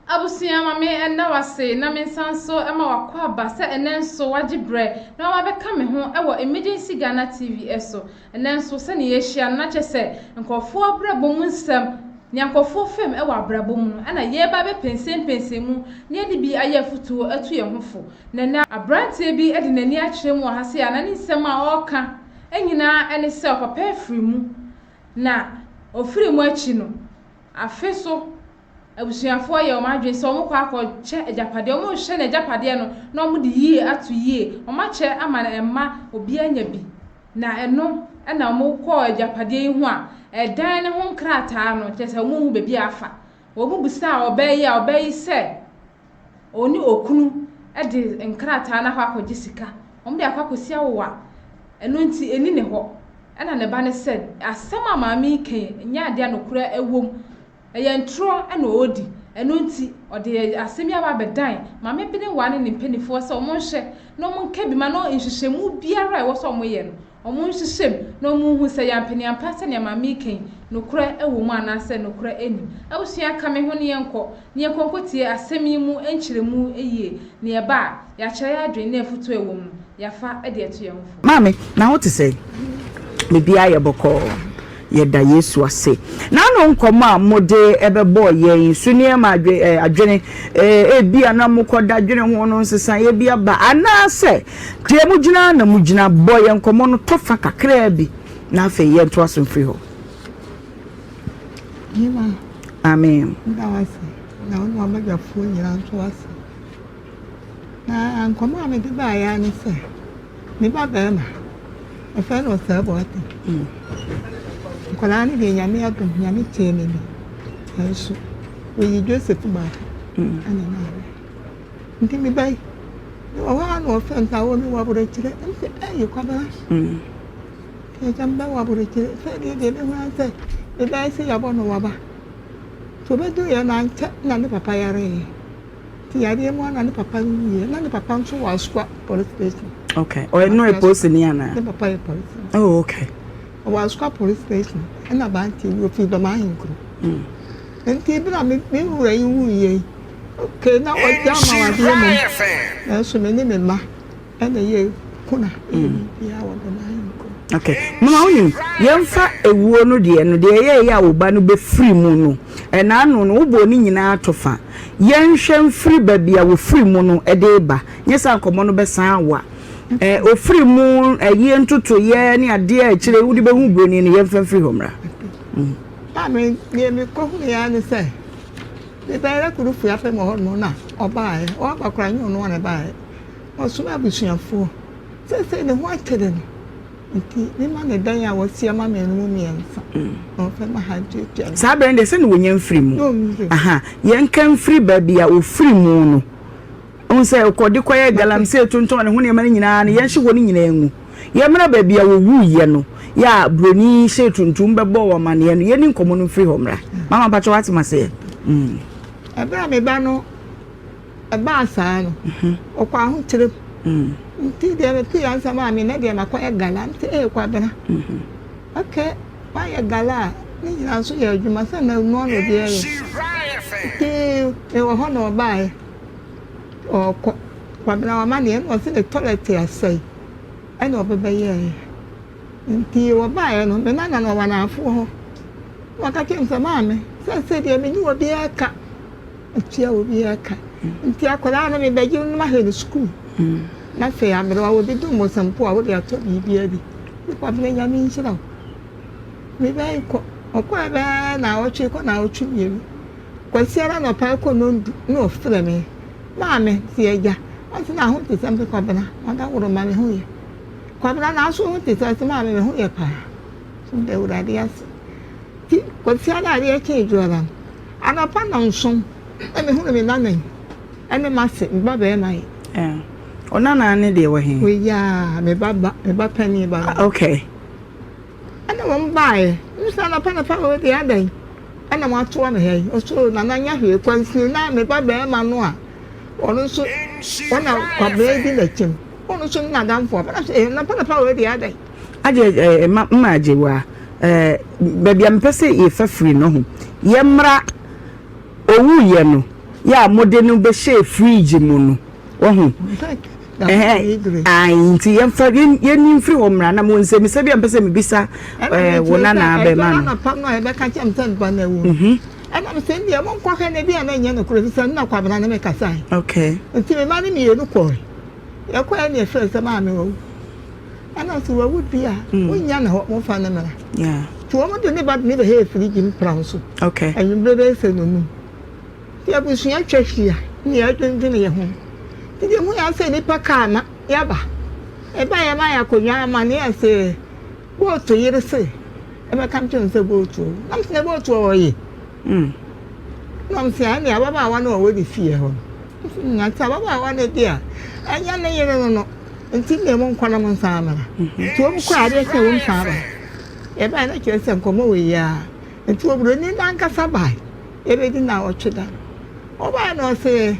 Abusua ma me nna wo ase na me nsan nso ma w'akwaaba sɛ ɛnɛ nso wagye brɛ na waba abɛka me ho wɔ Emergency Ghana TV so. Ɛnɛ nso sɛnea yɛahyia no na kyerɛ sɛ nkurɔfoɔ abrabɔ mu nsɛm, nea nkurɔfoɔ fam wɔ abrabɔ mu no ɛna yɛreba abɛpɛnsɛmpɛnsɛn mu na yɛde bi ayɛ afotuo atu yɛn ho fo. Na ɛnɛ aberanteɛ bi de n'ani akyerɛ mu wɔ ha sei a na ne nsɛm a ɔreka nyinaa ne sɛ ɔpapa afiri mu na ɔfiri mu akyi no afe so Abusuafoɔ yɛ wɔn adwene sɛ wɔkɔ akɔkyɛ agyapadeɛ, wɔrehwɛ n'agyapadeɛ no na wɔde yie ato yie, wɔakyɛ ama no mma obiara anya bi. Na ɛno na wɔkɔɔ agyapadeɛ yi ho a, ɛdan no ho nkrataa no, kyerɛ sɛ wɔnhu baabi a afa. Wɔbisaa ɔbaa yi a, ɔbaa yi sɛ ɔne okunu de nkrataa no akɔ akɔgye sika. Wɔde akɔ akɔsi awowa. Ɛno nti, ɛnni ne hɔ. Ɛna ne ba no sɛ, asɛm a maame yi ka yi, ɛnyɛ adeɛ a nokorɛ wɔ mu. Ɛyɛ ntorɔ na ɔredi, ɛno nti ɔde asɛm yi aba abɛdan Maame Benewaa ne ne mpaninfoɔ sɛ wɔnhwɛ na wɔnka bi ma no nhwehwɛmu biara a ɛwɔ sɛ wɔyɛ no, wɔnhwehwɛ mu na wɔnhu sɛ ɛyɛ ampaneampa sɛ nea maame yi ka yi nokorɛ wɔ mu anaasɛ nokorɛ nnim. Abusua ka me ho na yɛnkɔ na yɛnkɔ nkɔtie asɛm yi mu nkyerɛmu yie na yɛba a yɛakyerɛ yɛn adwene ne afutuo a ɛwɔ mu no yɛafa de atu yɛn ho fo. Maame, na wo te sɛn? Biribiara yɛ bɔkɔɔ. Yɛda Yesu ase. N'ano nkɔmmɔ a mode bɛbɔɔ yɛn so nneɛma adwene, ebia na mokɔda dwene ho no nsesaeɛ bi aba, anaasɛ deɛ mogyina na mogyina bɔ yɛn nkɔmmɔ no tɔ fa kakraa bi, na afei yɛntoa so mfiri hɔ. Hema, Amen. Meda wo ase, na wo ne w'abadwafoɔ nyinaa nso ase. Na nkɔmmɔ a mede baeɛ ara ne sɛ, Me ba barima, wɔfrɛ no Osei Boateng. Nkwadaa no deɛ Nyame adom, Nyame kyɛɛ me bi. Nanso wɔyi Joseph baako ɛna na awɛ. Nti me ba yi, mewɔ hɔ a na ɔfrɛ me sɛ awɔ mewɔ aburokyire. Ɛm sɛ ɛyi Kwabena. Nti agya me ba wɔ aburokyire. Sɛ deɛ deɛ mehu ara sɛ me ba yi sɛ yɛabɔ no waba. Nti ɔbɛduruiɛ no ankyɛ na ne papa yareeɛ. Nti yareɛ mu ara na ne papa wuiɛ. Na ne papa nso wɔ Asukwa police station. Okay. Ɔyɛ no yɛ polisini anaa? Ne papa yɛ polisini. Oh, okay. Ɔwɔ Asukwa police station. Ɛna aberanteɛ bi ofiri Dɔm Ahenkuro. Mm. Nti bi na me me wura yi wuiɛ yi. Okay, na ɔgya ama wadeɛ mu. Nanso me ne me mma ɛna yɛ kuna ɛyɛ biribiara wɔ Dɔm Ahenkuro. Okay. Mama wonim, yɛmfa ewuo no deɛ no, deɛ ɛyɛɛyɛ a wo ba no bɛfiri mu no, ɛna ano no, wobɔɔ ne nyinaa to fa. Yɛnhwɛ mfiri baabi a wɔfiri mu no de reba, nyɛ saa nkɔmmɔ no bɛsan awa. Ɛ, wɔfiri mu, ayie ntotoeɛ ne adeɛ a akyire yi wode bɛhu buroni no, yɛmfa mfiri hɔ mmra. Mm. Maame, deɛ mekɔhunuiɛ ara ne sɛ, mebɛyɛ kuro firi afei wɔ hɔnom na ɔbaeɛ. Ɔaba koraa nyɛ ɔno ara na ɛbaeɛ. Ɔsoma abusuafoɔ. Seesei ne ho akyere no. Nti mema no dan a wasi ama me no mu mmiɛnsa na ɔmfa mma ha ntuatua no. Saa berɛ no deɛ sɛdeɛ wɔnya mfiri mu. Na ɔmfiri mu. Aha, yɛnka mfiri baabi a wɔfiri mu no. Wohu sɛ ɔkɔde kɔyɛ galamsey tontɔn ne ho nneɛma no nyinaa no, yɛnhye hɔ no nyinaa ngu. Yɛmmra baabi a wɔwuiɛ no, yɛ a buroni hyɛɛ tuntum bɛbɔɔ wɔn amanneɛ no, yɛnni nkɔmmɔ no mfiri hɔ mmra. Mama mpakyɛ woate m'aseɛ? Mm. Ɛberɛ a me ba no Ɛbaa saa no, ɔkɔɔ ahokyerɛ mu. Nti deɛ metee ansa maa me, nnɛ deɛ makɔyɛ gala. Mese ee Kwabena, okay, woayɛ gala a, ne nyinaa nso yɛ adwuma sɛ na noa na obiara yɛ. Nti mewɔ hɔ na ɔbaeɛ, ɔrekɔ. Kwabena w'amaneɛ na ɔse ne toilet asɛe ɛna ɔbɛbɛyɛeɛ. Nti wɔbaeɛ no, me nana no ɔwɔ anaafoɔ hɔ. Na ɔka kyerɛɛ me sɛ, maame, seesei deɛ menni obiara ka. Atua obiara ka. Nti akwadaa no mebɛgye no mahwɛ no sukuu. Na afei aberewa obi dom wo sampo a wode atɔ biribi adi. Me Kwabena Nyame nhyira wo. Mebɛn kɔ. Ɔkɔɛ bɛyɛ naawɔtwe kɔ naawɔtwe mmienu. Kwasiada anɔpa ɛkɔ nondu na ɔfrɛ me. Maame, se agya. Ɔse na ho te sɛ mese Kwabena ɔdaworo ma me ho yɛ. Kwabena nanso wo ho te sɛ ɔse maame me ho yɛ paa. So meda Awurade ase. Nti Kwasiada adeɛ kyee dwoada no, anɔpa nnɔnson na mehunu me nana yi ne m'ase, me ba barima yi. Eh, wo nana ne deɛ wɔ he? Wei a, me ba ba, me ba panin ba no. Ah, okay. Ɛna wɔn baeɛ, mesɛ anɔpa anɔpa wei deɛ adɛn ɛna wɔatoa me ha yi? Ɔso nana nyɛ hwee, kwansini na me ba barima no a ɔno nso ɔna Kwabena yi di n'akyi no, ɔno nso ne n'adamfo aba. Na sɛ eh, anɔpa anɔpa wei deɛ adɛn? Agye eh, ma mma agye wa eh, baabi a mepɛ sɛ yɛfa firi no ho. Yɛmmra owuiɛ no. Yɛ a mode no bɛhyɛɛ fridge mu no, wahu? Ɛhɛn, ae, nti yɛmfa, yɛnni mfiri hɔ mmra, na mewɔ nsɛmmisa bi a mepɛ sɛ mebisa ɛɛ wo nana abɛɛma no. Ɛna anɔpa no a yɛbɛka kyerɛ me sɛ nipa no awu no, ɛna mese ndeɛ monkɔhwɛ no ebia na ɛnyɛ nokorɛ ɛfiri sɛ nna Kwabena ne me kasae. Okay. Nti me mma no mmienu kɔɔe. Yɛkɔɛ na yɛfrɛ sɛ maame wawu. Ɛna ɔse wawu deɛ a, monnya no hɔ, momfa no mmra. Yeah. Nti wɔn de ne ba de ne bɛhɛɛ fridge mu pra so. Okay. Anwummerɛ bɛyɛ sɛ nnɔnum. Nti abusua atwa ahyia na yɛredwendwene yɛn ho. Nti deɛ ɛhu yɛn sɛ nnipa kaa ma yɛaba. Ɛbaeɛ yɛma yɛn akonnwa amanneɛ sɛ bootu yere se ɛbɛka nkyerɛ no sɛ bootu awu. Na mesɛ na bootu a ɔye. Na ɔmo se ɛne ababaawa no a ɔwɔ ne fie hɔ no. Mese na sɛ ababaawa no deɛ a ɛnyɛ ne yere no no. Nti deɛ monkɔ na monsan mmra. Nti wɔn kɔɔ adeɛ sɛ wɔn san ba. Yɛbaeɛ na kyerɛ sɛ nkɔmmɔ wɔ yi ara. Nti oburoni no ankasa bae. Yɛbɛdi nnawɔtwe da no, ɔbaeɛ na ɔse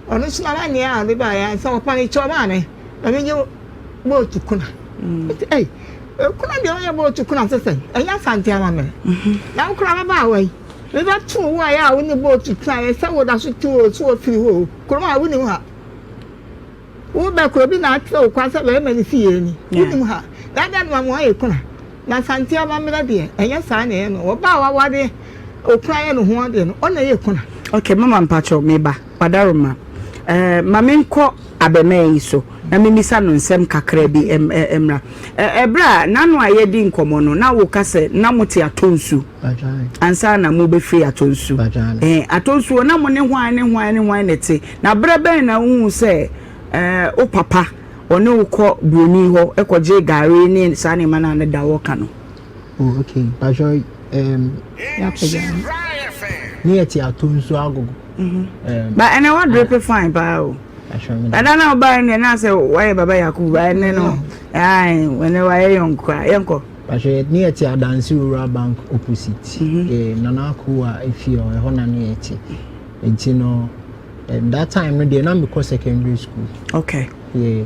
ɔno nso n'amanneɛ a ɔde baeɛ ara sɛ ɔpa ne kyɛw maa me na menye bootu kuna. Nti ei, kuna deɛ ɔyɛ bootu kuna sɛ sɛn? Ɛnyɛ Asante amammerɛ. Na wo koraa ababaawa yi, mebɛtoo wo a yɛ a wo ne bootu tenaeɛ sɛ woda so te hɔ o, sɛ wofiri hɔ o, kurom a wonim ha. Wo bɛ koro bi na akyerɛ wo kwan sɛ bɛrima no fie ni. Wonim ha. Na adɛn na wama woayɛ kuna? Na Asante amammerɛ deɛ, ɛnyɛ saa na ɛyɛ no. Ɔbaa a waware okunu ayɛ ne ho adeɛ no, ɔna ɛyɛ kuna. Ok mama mpakyɛw meba wadaroma eh, ma menkɔ abɛmɛɛ yi so na memisa no nsɛm kakra bi mmra. Ɛberɛ a n'ano a yɛredi nkɔmmɔ no na woka sɛ na mote Atonsu ansa na mobɛfiri Atonsu. Eh, Atonsu hɔ na mo ne hwan ne hwan ne hwan na ɛte? Na berɛ bɛn na wohuu sɛ wo papa ɔne wo kɔ buroni hɔ kɔgye gari ne saa nneɛma no a ne da wɔka no? Oh, okay. Mpakyɛ, ne yɛte Atonsu Agogo. Ba ɛnɛ wadrepe fine paa o. Dada na ɔbaa ɛnɛ na sɛ wayɛ Baba Yakubu ba ɛnɛ no ɛɛ ɛnɛ wayɛ yɔnko a yɛnkɔ. Mpakyɛ ne yɛte Adansi Rural Bank opposite. Nana Akowa efie hɔ ɛhɔ na ne yɛte. Nti no that time no deɛ na mekɔ secondary school. Okay. Yeah.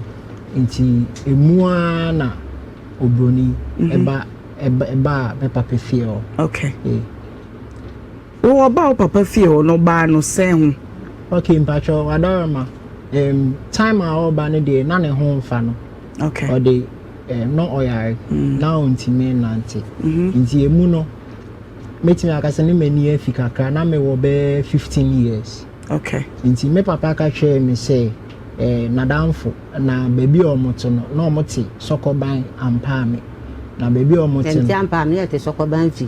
Nti emu ara na obroni ɛba ɛba ɛba me papa fie hɔ. Okay. Yeah. Wo ɔba wo papa fie hɔ no ɔbaa no sɛn ho? Okay, mpakyɛ wadarama. Time a ɔba no deɛ na ne ho mfa no. Okay. Ɔde na ɔyare na ɔntumi nnante. Nti emu no mɛtumi aka sɛ ne m'ani afi kakra na mewɔ bɛyɛ 15 years. Okay. Nti me papa ka kyerɛɛ me sɛ n'adamfo na baabi a wɔte no na wɔte Sɔkɔban Ampaame. Na baabi a wɔte no. Nti Ampaame yɛ te Sɔkɔban fie.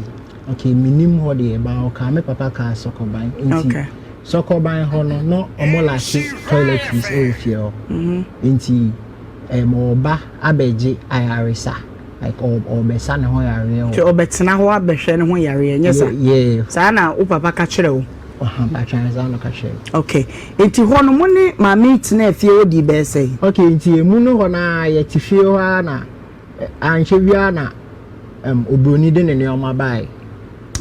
Okay, menim hɔ deɛ, ba ɔkaa me papa kaa Sɔkɔban. Nti okay. Sɔkɔban hɔ no na ɔmo lake toiletries ɛwɔ fie hɔ. Nti ɔba abɛgye ayaresa, like ɔbɛsa ne ho yareɛ wɔ. Nti ɔbɛtena hɔ abɛhwɛ ne ho yareɛ, nyɛ sa? Yeah. Saa na wo papa ka kyerɛ wo? Ɔha, mpakyɛ saa na ɔka kyerɛ me. Okay, nti hɔ no mo ne maame tenaa fie hɔ dii bɛyɛ sɛn? Okay, nti emu no hɔ no ara yɛte fie hɔ ara na ankyɛ biara na oburoni de ne nneɛma bae.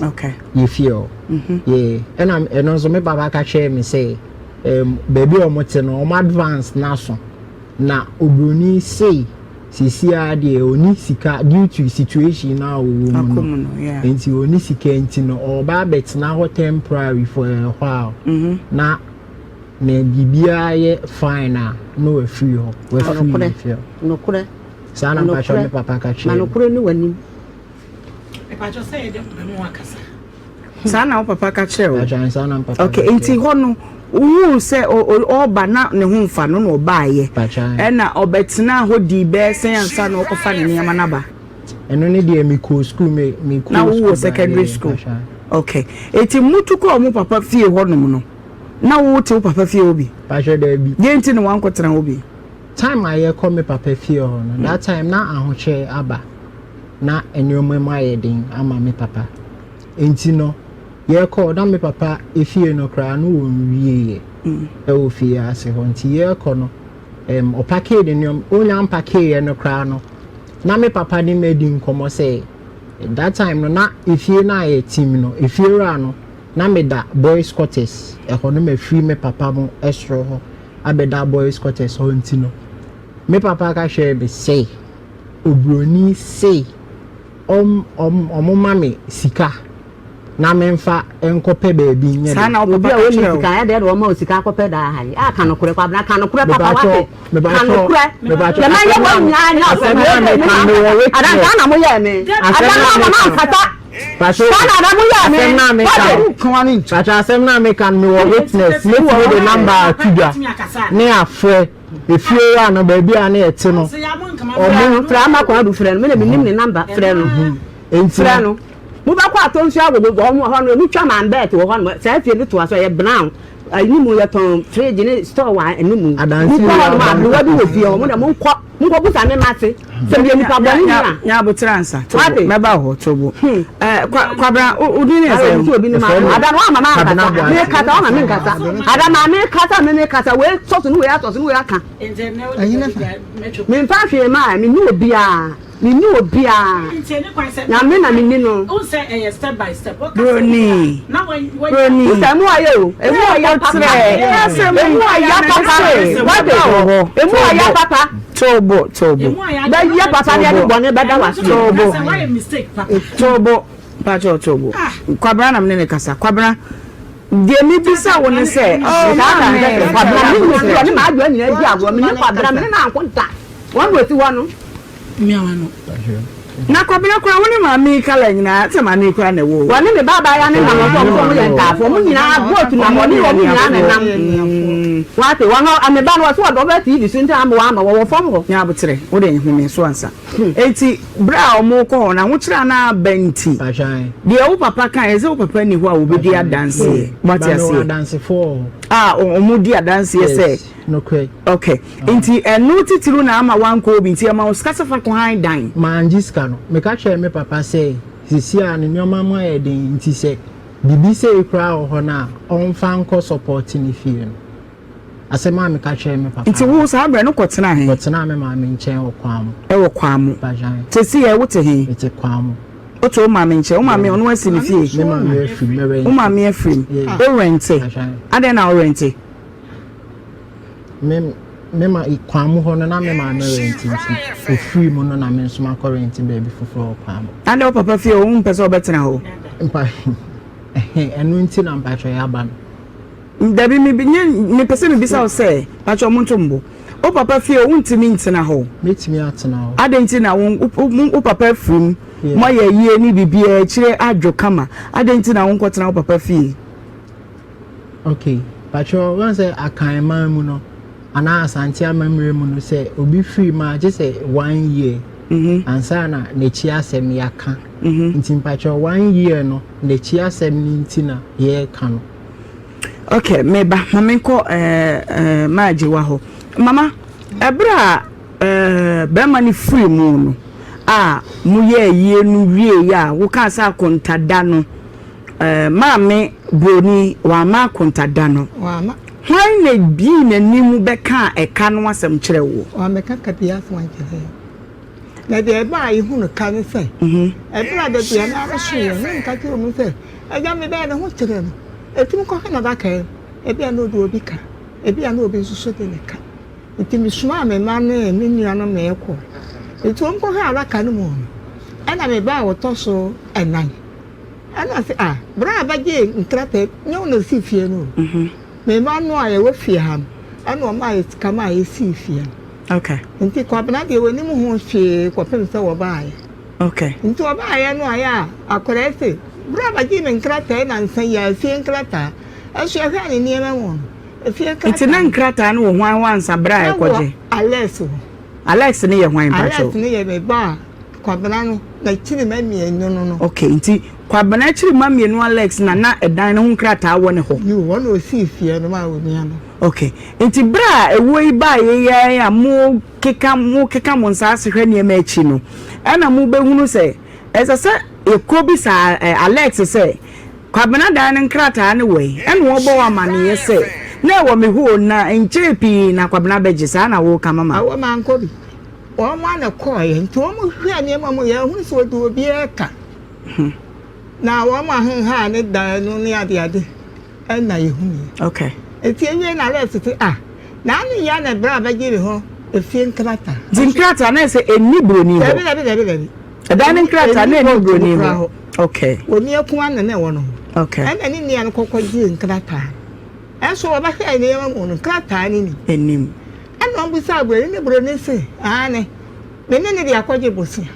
Okay. Yɛ fie hɔ. Yeah, ɛna ɛno nso me papa ka kyerɛɛ me sɛ baabi a wɔte no wɔn advance no aso na oburoni sei seesei ara deɛ ɔni sika due to situation no a ɔwɔ mu no nti ɔni sika nti no ɔreba abɛtena hɔ temporary for a while na na biribiara yɛ fine a na wafiri hɔ wafiri ne fie hɔ. Nokorɛ. Saa na mpakyɛ me papa ka kyerɛ Ma nokorɛ ni w'anim. Mepakyɛ sɛ yɛde me ho akasa. Saa na wo papa ka kyerɛ wo? Mpakyɛ saa na papa Okay, nti hɔ no wohuu sɛ ɔreba na ne ho mfa no na ɔbaeɛ. Ɛna ɔbɛtenaa hɔ dii bɛyɛ sɛn ansa na ɔkɔfa ne nneɛma no aba? Ɛno ne deɛ mekɔɔ school me mekɔɔ Na wowɔ secondary school? Okay. Nti mutu kɔɔ mo papa fie hɔnom no, na wote wo papa fie hɔ bi? Mpakyɛ daabi. Deɛ nti na wankɔtena hɔ bi? Time a yɛkɔ me papa fie hɔ no, that time na ahokyere aba. Na nneɛma mu ayɛ den ama me papa. Nti no, yɛkɔ na me papa efie no koraa no wɔnwieɛ ɛwɔ fie ase hɔ. Nti yɛkɔ no, ɔpakee ne nneɛma, ɔnya mpakeeɛ no koraa no, na me papa ne me adi nkɔmmɔ sɛ, that time no na efie no a yɛtim no, efie wura no, na meda boys quarters ɛhɔ no mafiri me papa mo soro hɔ abɛda boys quarters hɔ nti no, me papa ka kyerɛɛ me sɛ, oburoni se ɔm ɔm ɔmo ma me sika. na memfa nkɔpɛ baabi nyɛ Saa dɛn. na wo Obi papa a ka ɔnni kyerɛ wo? sika, ɛyɛ dɛn na wɔma wo sika akɔpɛ daa ha yi? A ka nokorɛ, Kwabena, ka nokorɛ papa, Mepakyɛw, wate? Ka mepakyɛw, nokorɛ. mepakyɛw, Deɛ mayɛ asɛm wɔ no a nyinaa nyɛ asɛm asɛm no a wei deɛ, me meka na no mewɔ ada witness. saa na moyɛɛ me. Asɛm Ada no no a ama meka no, mankasa. pakyɛw, Saa na ada moyɛɛ me. asɛm no a meka Wate? no, pakyɛw, asɛm no a meka no mewɔ witness, mɛtumi de number ato dwa ne afrɛ efie wura no baabi a na yɛte no, Frɛ no, ɔmo frɛ Ama Kwadu frɛ no, me na menim ne number, frɛ no. nti Frɛ no. no. Mobɛkɔ atɔ nsuo agogo wɔn hɔ no, emu twa man bɛɛt wɔ hɔ nom. Saa fie no toa so, ɛyɛ brown. Anim yɛtɔn fridge ne store wɔ anim. Adansi Mokɔ wɔ hɔ nom a, adan. aberewa bi wɔ fie hɔ. Mo deɛ monkɔ, monkɔ busa me mate sɛ meyɛ nipa bɔne ni a. Nya abotere ansa. Tobo. Wate? Mɛba wo hɔ, Tobo. Eh, kwa, Kwabena, wo wo din ne Ayɛ sɛn? obi sɛ obi ne ma Yɛfrɛ me ada no wama ma Kwabena ankasa. Boakye. Mekasa wama me nkasa. Ada maa mekasa me mekasa wei sɔ so ne wei asɔ so ne wei aka. Ɛnyina fa. Memfa hwee maa menni obiara. Menni obiara. Nyame na menni no. Broni. Broni. Sɛ emu ɔyɛ o, emu ɔyɛ papa. Emu ɔyɛ papa. Wate? Emu ɔyɛ papa. Tobo, tobo. Bɛyɛ papa ne ɛde bɔne bɛda w'ase. Tobo. Tobo. Pacho tobo. Kwabena na mene ne kasa. Kwabena. Deɛ mebisa wo ne sɛ, oh, maame. Kwabena me ne obi ɔne m'adwoa nyinaa di agorɔ. Me ne Kwabena me ne no anko da. Wɔn na osi hɔ no. Na Kwabena koraa wo ne maame yi kala nyinaa sɛ maame yi koraa na ɛwɔ o. Wɔne me ba abaayewa ne nam ɔsɛ ɔmo sɛ ɔmo yɛ ntaafoɔ ɔmo nyinaa goat nam ɔne ɔmo nyinaa na nam wate wɔn a me ba no ɔsɛ ɔdɔ ɔbɛ TV so nti ama wɔn ama wɔwɔ fam hɔ. Nya aboterɛ wo de home so ansa enti berɛ a ɔmo kɔ hɔ no ahokyerɛ anaa aba nti deɛ wo papa kaeɛ sɛ wo papa nni hɔ a wɔbɛdi adanseɛ wate aseɛ a ɔmo di adanseɛ sɛ Nokorɛ. Ok, nti ɛno titiriw na ama woankɔ obi nti ɛma wo sika sɛ fa kɔ han dan? Mangye sika no. Meka kyerɛɛ me papa sɛ seesei a ne nneɛma mu ayɛ den nti sɛ biribi sei koraa wɔ hɔ no a ɔmfa nkɔ sɔpɔte ne fie no. Asɛm a meka kyerɛɛ me papa Nti no. wo saa berɛ no wokɔtenaa he? Mekɔtenaa me maame nkyɛn wɔ Kwamo. Ɛwɔ Kwamo. Bajan. Seesei ɛ wote he? Mete Kwamo. Wote wo maame nkyɛn? Wo maame ɔno asi ne fie? Me maame afiri mu, mɛrɛnte. Wo maame afiri mu? Yeah. Wo rɛnte? Bajan. Adɛn na wo rɛnte? Me me ma kwan mu hɔ no na me maame rɛnte nti ofiri mu no na me nso makɔ rɛnte baabi foforɔ wɔ kwan mu. Adɛn wo papa fie hɔ wompɛ sɛ wobɛtena hɔ? Mpa ɛno nti na mpakyɛ yɛaba no. Dabi me nye mepɛ sɛ mebisa wo sɛ pakyɛ ɔmo nto mbo wo papa fie hɔ wontumi ntena hɔ? Mɛtumi atena hɔ. Adɛn nti na wo wo papa afiri mu moayɛ ayie ne biribiara akyire adwo kama adɛn nti na wonkɔtena wo papa fie? Ok patrɔ wɔn sɛ Akan man mu no anaa Asante amammerɛ mu no sɛ obi firi mu a gye sɛ one year mhm. ansa na n'akyi asɛm yɛaka mhm. nti mpatrɔ one year no n'akyi asɛm no nti na yɛreka no. Ok meba ma menkɔ ɛɛ ɛɛ maagyewa hɔ mama ɛberɛ a ɛɛ bɛrima no firi mu no a moyɛ ayie no wie a wokaa sɛ akontada no. Eh, maame broni, wamma akonta da no. Wamma. Hwan na ebii n'anim bɛkaa ɛka no asɛm kyerɛɛ woɔ? Wammɛka ka biara asɛm ankyerɛ yɛn. Na deɛ ɛbaa a yɛhu no ka ne sɛ, ɛberɛ a da biara na abɛhye yɛn, na meka kyerɛ wɔn sɛ, Agya, mebɛyɛ ne ho kyerɛ no. Ɛtumi kɔhwɛ n'adaka mu. Ebia na ɔde obi ka, ebia na obi nso so de ne ka. Nti mesomaa me mma ne me nuanom na yɛkɔɔ. Nti wɔkɔhwɛɛ adaka no mu no, ɛna me ba a ɔtɔ so ɛnan Ɛna ɔse ah bra bɛgye nkrataa nyɛ wo na osii fie no o. Me mma no a yɛwɔ fie ha no ɛna ɔmaa yɛ sika maa yɛsii fie no. Okay. Nti Kwabena deɛ wɔnim ho hwee kɔpem sɛ wɔbaeɛ. Okay. Nti wɔbaeɛ no ayɛ a akwadaa yi se bra bɛgye me nkrataa yi nansa yi a efie nkrataa. Ɛnso yɛhwɛɛ ne nneɛma mu no efie nkrataa. Nti na nkrataa no wɔ hwan hɔ ansa bra a ɛkɔgye? Na wɔ Alex hɔ. Alex ne yɛ hwan mpakyɛw? Alex ne yɛ me ba a Kwabena no n'akyirima mmienu no no. Okay, nti Kwabena akyirima mmienu Alex na na ɛdan no ho nkrataa wɔ ne hɔ? Yiw, wɔn na osii fie no maa onua no. Okay, nti bere a ewuo yi baeɛ yi ara a mo keka mo keka mo nsa ase hwɛ nneɛma akyi no, ɛna mo bɛhunu sɛ ɛsɛ sɛ yɛkɔ bisa Alex sɛ Kwabena dan no nkrataa no wɔ he? Ɛna ɔbɔ wo amaneɛ sɛ na ɛwɔ me hɔ o, na nkyɛɛ pii na Kwabena bɛgye, saa na woka mama? Awɔ mankɔ bi. Wɔn ara na ɛkɔeɛ, nti wɔhwehwɛɛ nneɛma mu, yɛanhunu sɛ wɔde obiara ka. Na wɔn ahenhaa ne dan no ne adeade ɛna yɛhunuiɛ. Okay. Nti ewie na Alex te ah, na ano yɛ na berɛ a bɛgye me hɔ efie nkrataa. Nti nkrataa na ɛsɛ ɛnni buroni hɔ? Dabi dabi dabi dabi. Ɛdan no nkrataa na ɛni buroni hɔ. Okay. Onua kumaa na na ɛwɔ no hɔ. Okay. Ɛna ne nua no kɔkɔ gyee nkrataa. Ɛnso wɔbɛhwɛɛ nneɛma mu no, nkrataa no nim. Ɛnim. Ɛna wɔbisaa buroni ne buroni se, aane, me ne no de akɔgye bosea.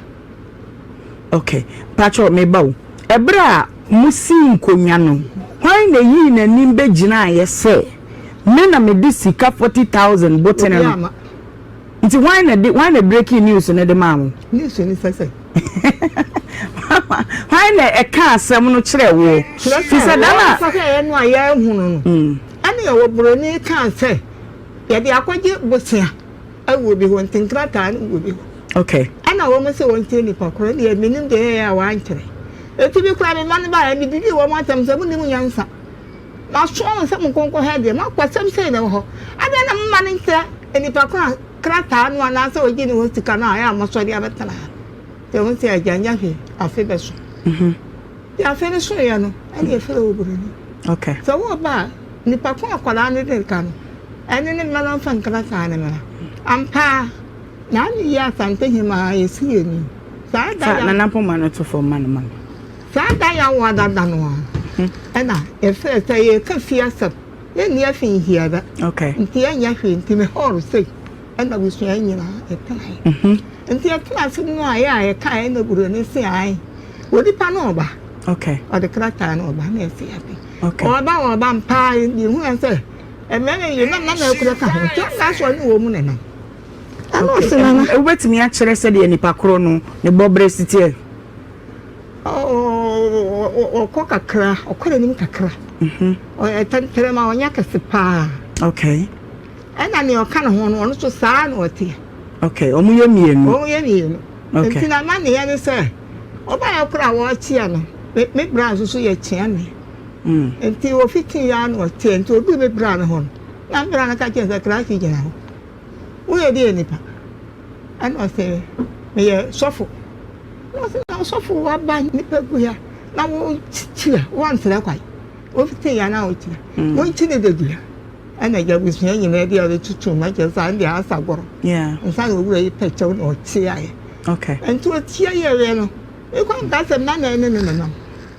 Okay. Mpakyɛw, meba o. Ɛberɛ a mosii nkonnwa no, hwan na ɛyii n'anim bɛgyinaeɛ sɛ, me na mede sika 40,000 botene no? Obi amma. Nti hwan na de hwan na breaking news no de maa wo? News no sɛ sɛ. Hwan na ɛka asɛm no kyerɛ wo? Kyerɛ sɛ sɛ wɔn sɔhwɛ yɛ no a yɛahu no no. Ɛne ɛwɔ buroni kaa sɛ yɛde akɔgye bosea ɛwɔ bi hɔ nti nkrataa no wɔ bi hɔ. Okay. Ɛna wɔn sɛ wɔn tie nipa korɔ deɛ menim deɛ yɛyɛ a wɔankyerɛ. Eti bi koraa me mma no baeɛ medidi wɔn atɛm sɛ monim nyansa. Masoa mo sɛ monkɔ nkɔhwɛ adeɛ. Moakɔ, asɛm sei na ɛwɔ hɔ. Adɛn na momma no nkyerɛ nnipa ko a krataa no anaasɛ ɔgye ne hɔ sika no a ɛyɛ a moasɔre abɛtena ha? Nti ɛho sɛ agya nyɛ hwee, afe bɛso. Nti afe no soeɛ no, ɛne yɛfrɛ wo buroni. Sɛ woreba a, nnipa ko a akwadaa no de ka no, ɛne ne mma no mfa nkrataa no mmra. Ampa ara, Naame yi Asante Hemaa yɛsi yɛn ni. Saa da Fa ya. Nana Mpoma no to fam ma no ma me. Saa da yi awo adada no ara na yɛfrɛ sɛ yɛreka fie asɛm, yɛnni afi nhiada nti yɛnyɛ hwee nti me hall sei ɛna abusua yi nyinaa yɛtenaeɛ. Nti yɛtena ase no a yɛ a yɛkaeɛ ɛna buroni se ae onipa no ɔba ɔde krataa no ɔba na yɛse yɛate ɔba ɔba mpaa yɛhunu sɛ mmarima yi nam na na akura ka ho nti ɔnka so ɔne wɔ mu nenam ɛna ɔse nana. Wobɛtumi akyerɛ sɛdeɛ nipa korɔ no ne bɔberɛ si teɛ? Ɔkɔ kakra, ɔkɔ n'anim kakra. Mhm. Ɔyɛ tɛntɛrɛm a ɔnyɛ kɛse paa. Okay. Ɛna nea ɔka ne ho no, ɔno nso saa na ɔteɛ. Okay, wɔn yɛ mmienu. Wɔn yɛ mmienu. Okay. Nti na amaneɛ ne sɛ, ɔbaeɛ koraa a wɔrekyea no, me me bra nso so yɛ kyea me. Mm. Nti ofitii ara na ɔteɛ, nti oduu me bra no hɔ no, na me bra no ka kyerɛ no sɛ krakye gyina hɔ. Woyɛ deɛ nipa? Ɛna ɔse, meyɛ sɔfo. Na ɔse, na ɔsɔfo waba nipa gu ha na wokyia, woankyerɛ kwan. Wofiti ya na wokyia. Mm. Wonkyi ne dadua. Ɛna agya abusua nyinaa bi a ɔde ma kyerɛ sɛ ɛnde asa gorɔ. Yeah. Nsa na owura yi pɛ kyɛw na ɔkyeaeɛ. Okay. Nti ɔkyia yɛeɛ no, mekɔ nka sɛ nna na ɛne ne nenam.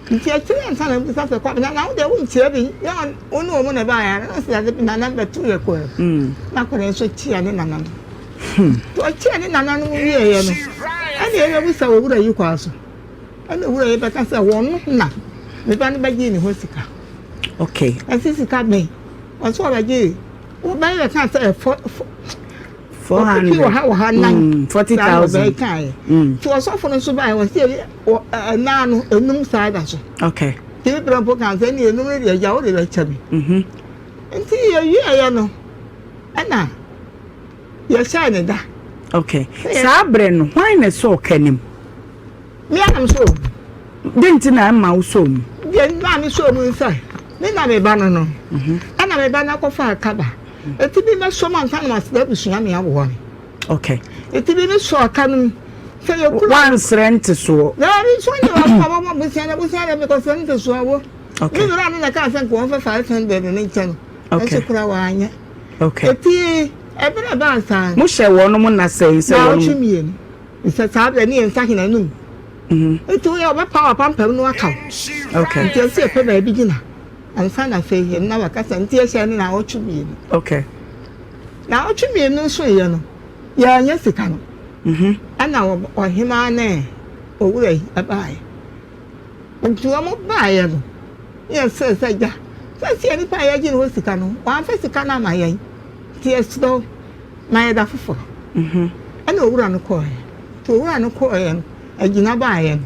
Nti akyire ansa na mbisa sɛ Kwabena na wo deɛ wonkyia bi na wo ne wɔn na ɛbaeɛ a na ɔsɛ dade nana bɛto yɛ kɔɛ mm. na akwadaa nso kyia ne nana no nti ɔkyia ne nana no wieɛ no ɛna ɛbɛbusa owura yi kwan so ɛna owura yi bɛka sɛ wɔn na ne ba no bɛgye ne hɔ sika okay ɛsi sika bɛn ɔsɛ ɔbɛgye wɔbɛyɛ bɛka sɛ ɛfɔ 400 wɔ ha wɔ ha nan 40,000 kaeɛ nti ɔsɔfo no nso baeɛ wɔsɛ ɛnaa no enum saa da so okay nti me berɛ mpo kaa sɛ ne enum no deɛ agya wode bɛkyɛ me mhm. nti yɛwieɛ no ɛna yɛhyɛɛ ne da okay saa berɛ no hwan na ɛsɔɔ ka nim Me ara na mesɔɔ mu. Dɛn nti na ɛma wosɔɔ mu? Deɛ maa mesɔɔ mu ne sɛ, me na me ba no no, ɛna me ba no akɔfa kaba. Eti bi mɛsɔ mu ansa na masrɛ abusua me aboa me. Okay. Eti bi mesɔɔ ka no mu. Sɛ yɛkura. Wansrɛ ntesoɔ. Daabi nso ne wɔn kɔ wɔn abusua na abusua na mekɔsrɛ ntesoɔ wo. Okay. Me wura no na kaa sɛ nka wɔmfa 500 no nkyɛ no. Okay. Ɛnso kura wanyɛ. Okay. Eti ɛberɛ baa saa. Mohyɛ wɔn mo nna sɛn sɛ wɔn. Na ɔtwe mmienu. Sɛ saa berɛ ne yɛn nsa hena anum. Nti woyɛ ɔbɛpa w'apampam no aka wo. Okay. Nti ɛsɛ yɛpɛ baabi gyina ansa na afei yɛn na wakasa nti yɛhyɛ no naawɔtwe mmienu. Okay. Naawɔtwe mmienu nso yɛ no yɛanyɛ sika no. Mm-hmm. Ɛna ɔhemaa ne owura yi ɛbaeɛ. Nti wɔn baeɛ no ne yɛsrɛ sɛ gya sɛsi nipa a yɛgye ne hɔ sika no wɔamfa sika no ama yɛn nti yɛsrɛ wo ma yɛ da foforɔ. Ɛna owura no kɔeɛ. Nti owura no kɔeɛ no, agyina baeɛ no,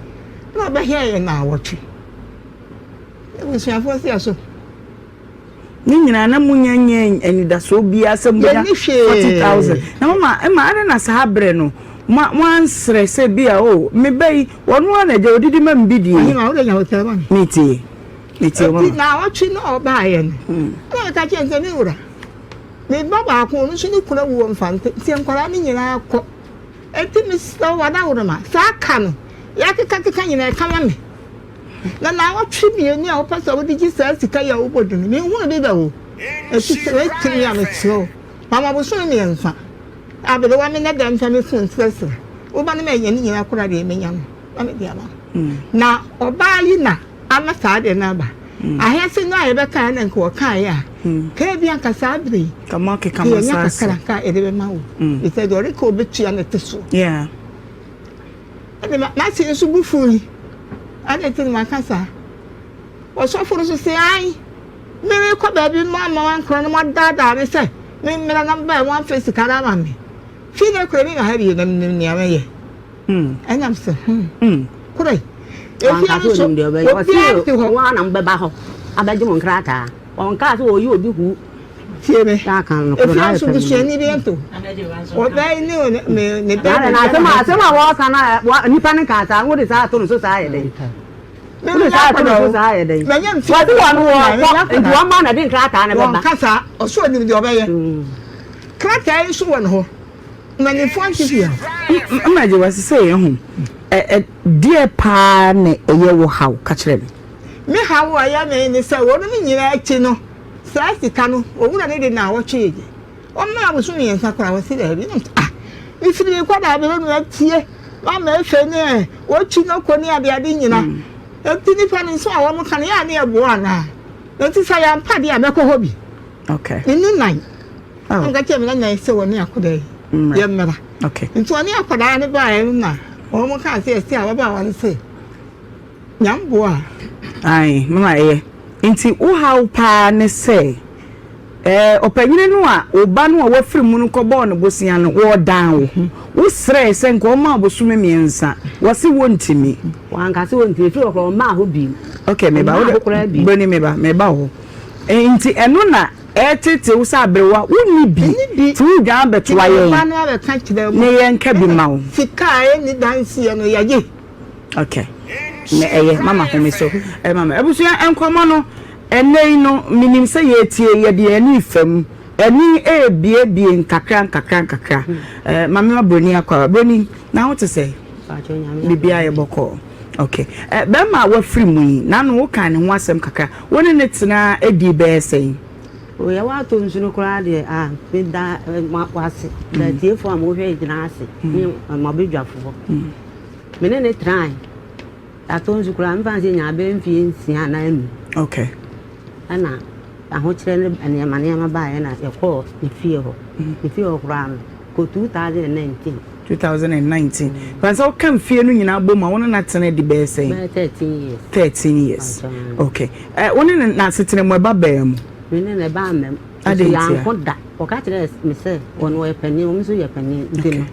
ɛna ɔbɛhwɛɛ yɛ naawɔtwe. Abusuafoɔ si ɛso. Ne nyinaa na munya nyɛ anidasoɔ biara sɛ mobɛnya 40,000. Na mama ɛma adɛn na saa berɛ no mo ansrɛ sɛ bi a o me ba yi wɔn ara na agya odidi ma me bi die. Ɔhema wode nya hotel ma me. Metie. Metie mama. Nti naawɔtwe na ɔbaeɛ no, ɛna meka kyerɛ no sɛ me wura, Me ba baako, ɔno nso ne kunu awu wɔ Mfante, nti nkwadaa no nyinaa kɔ. Enti mesrɛ wo w'adaworoma, saa ka no, yɛakekakeka nyinaa ɛka ma me. Na naawɔtwe mmienu a wopɛ sɛ wode gye saa sika yi a wobɔ du no, menhunu bi da o. Enti sɛ woatumi a, mesrɛ wo, ma me abosome mmiɛnsa. Aberewa me na da mfa me fon nsrɛsrɛ wo ba no ma ɛnyɛ ne nyinaa koraa deɛ mɛnya no. na mede ama no. Na ɔbaa yi na ama saa adeɛ no aba. Ahɛse no a yɛbɛkaeɛ na nka ɔkaeɛ a, ka ebi anka saa berɛ yi, Ka mo akeka ka mo yɛnya nsa ase. kakra nka yɛde bɛma wo. Ɛfiri sɛ deɛ ɔreka ɔbɛtua no te soɔ. Yeah. Ɛnna ma- m'ase nso bo fui. Adɛn nti na maka saa? Ɔsɔfo no nso se, Ae, merekɔ baabi no moamma mankora na moadaadaa me sɛ memmra na mebae moamfa sika no ama me. Fii nnɛ kora memma ha bio na menim nea mɛyɛ. Ɛnna mese, Hmm, kora yi. Efie Wanka no sɛ nso, onim deɛ ɔbɛyɛ. obiara Ɔse nte hɔ. wɔn ara na mobɛba hɔ abɛgye mo nkrataa. Ɔnkaa sɛ ɔyɛ obi hu. Tie me. Sɛ aka no korɔ Efie na ayɛ nso pɛ no. busuani bi nte hɔ. Ɔbaa yi ne ne ne Na bɛrima na asɛm a asɛm a wɔka no a nipa no kaa saa wode saa ato no so saa yɛ dɛn? Wode saa ato no so saa yɛ dɛn? Wɔse wɔn wɔkɔ nti wɔn ma na de nkrataa no bɛba. Wɔn kasa ɔsɛ onim deɛ ɔbɛyɛ. Krataa yi nso wɔ ne hɔ. Mpanimfoɔ nte fie hɔ. Mma gye wase sɛ yɛn ho ɛ deɛ paa na ɛyɛ wo haw ka kyerɛ me. Me haw a ɛyɛ me ne sɛ wɔnom nyinaa akyi no saa sika no owura no de naawɔtwe yɛ gye. Ɔmaa abosom mmiɛnsa koraa wɔse daabi na mese ah mefiri me nkwadaa berɛ mu atie mama efe ne wɔtwi no kɔ ne adeade nyina enti nipa no nso a wɔn ka no yɛ a ne ɛboa anaa enti sɛ yɛampa deɛ a mɛkɔ hɔ bi okay me ne nan oh. nka kyerɛ me nana sɛ wɔne akwadaa yi yɛ mmara okay nti wɔne akwadaa no baeɛ no na wɔn kaa sɛ ɛsɛ ababaawa no sɛ Nyamboa. Ae, mama ɛyɛ. Nti wo haw paa ne sɛ eh, ɔpanyini no a wo ba no a wafiri mu no kɔbɔɔ no bosea no, wɔɔdan wo. Wo srɛɛ sɛ nka ɔmma wo bosome mmiɛnsa, wɔse wɔntumi. Wanka sɛ wɔntumi, ɛfiri hɔ koraa ɔmmaa hɔ bio. Okay, meba, Ɔmmaa wode, hɔ koraa bio. Broni meba, meba wo hɔ. Eh, nti ɛno na ɛɛtete wo sɛ aberewa, wonni bi, Menni bi. nti wodwan abɛtoa Nti me yɛn ba no abɛka kyerɛ mo. ne yɛnka bi ma wo. Sika a ɛnni danseɛ no, yɛgye. Okay. Na ɛyɛ mama home so. Eh, mama. Abusua nkɔmɔ no ɛnɛ yi no menim sɛ yɛtie yɛde yɛn ani fam. Ani ebiebie nkakra nkakra nkakra. Eh, mame wa broni akɔ. Broni, na wo te sɛ? Bibia yɛ bɔkɔ. Okay. Eh, bɛrima a wafiri mu yi, na no wo kan ne ho asɛm kakra. Wo ne ne tena edi bɛyɛ sɛn? Oyɛ w'atɔ nsu no koraa deɛ a meda wase da atiefoɔ a mohwɛ gyina ase ne mabadwafoɔ. Me ne no tenae. Yɛatɔ nsu koraa, memfa no sɛ yɛnyaa bɛyɛ mfeɛ nsia anaa nnum. Okay. Ɛna ahokyerɛ ne nneɛma nneɛma baeɛ na yɛkɔɔ ne fie hɔ. Ne fie hɔ koraa no, kɔ 2019. 2019. Fan sɛ woka mfie no nyinaa bom a, wo ne no atena di bɛyɛ sɛn? Bɛyɛ 13 years. 13 years. Okay. Eh, wo ne no n'asetena mu ɛba baa mu? Me ne no ɛbaa mmam. Adɛn Nso ntia? yɛanko da. Ɔka kyerɛɛ me sɛ ɔno ɔyɛ panin, ɔno nso yɛ panin nti no.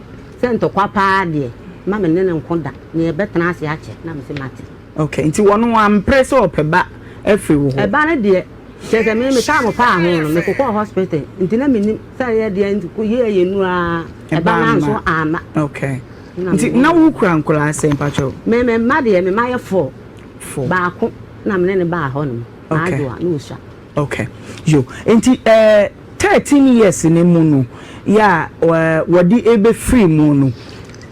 Sɛ ntɔkwa paa deɛ, mma me ne no nko da, na yɛbɛtena ase akyɛ, na mese mate. Okay, nti wɔn wampere sɛ ɔpɛ ba afiri wo hɔ? Ɛba no deɛ, kyerɛ sɛ me metaa mo paa ho no, mekokɔɔ hospital, nti na mennim sɛ ɛyɛ deɛ nti yɛɛ yɛ nu ara, ɛba no anso amma. Okay, nti na wokura nkwadaa sɛn mpakyɛw? Me me mma deɛ, me mma yɛ four. Four. Baako na me ne no baa hɔ nom, Okay. Adwoa, na ɔsua. Okay yo nti eh, 13 years no mu no yɛ a eh, wɔde ɛbɛfiri mu no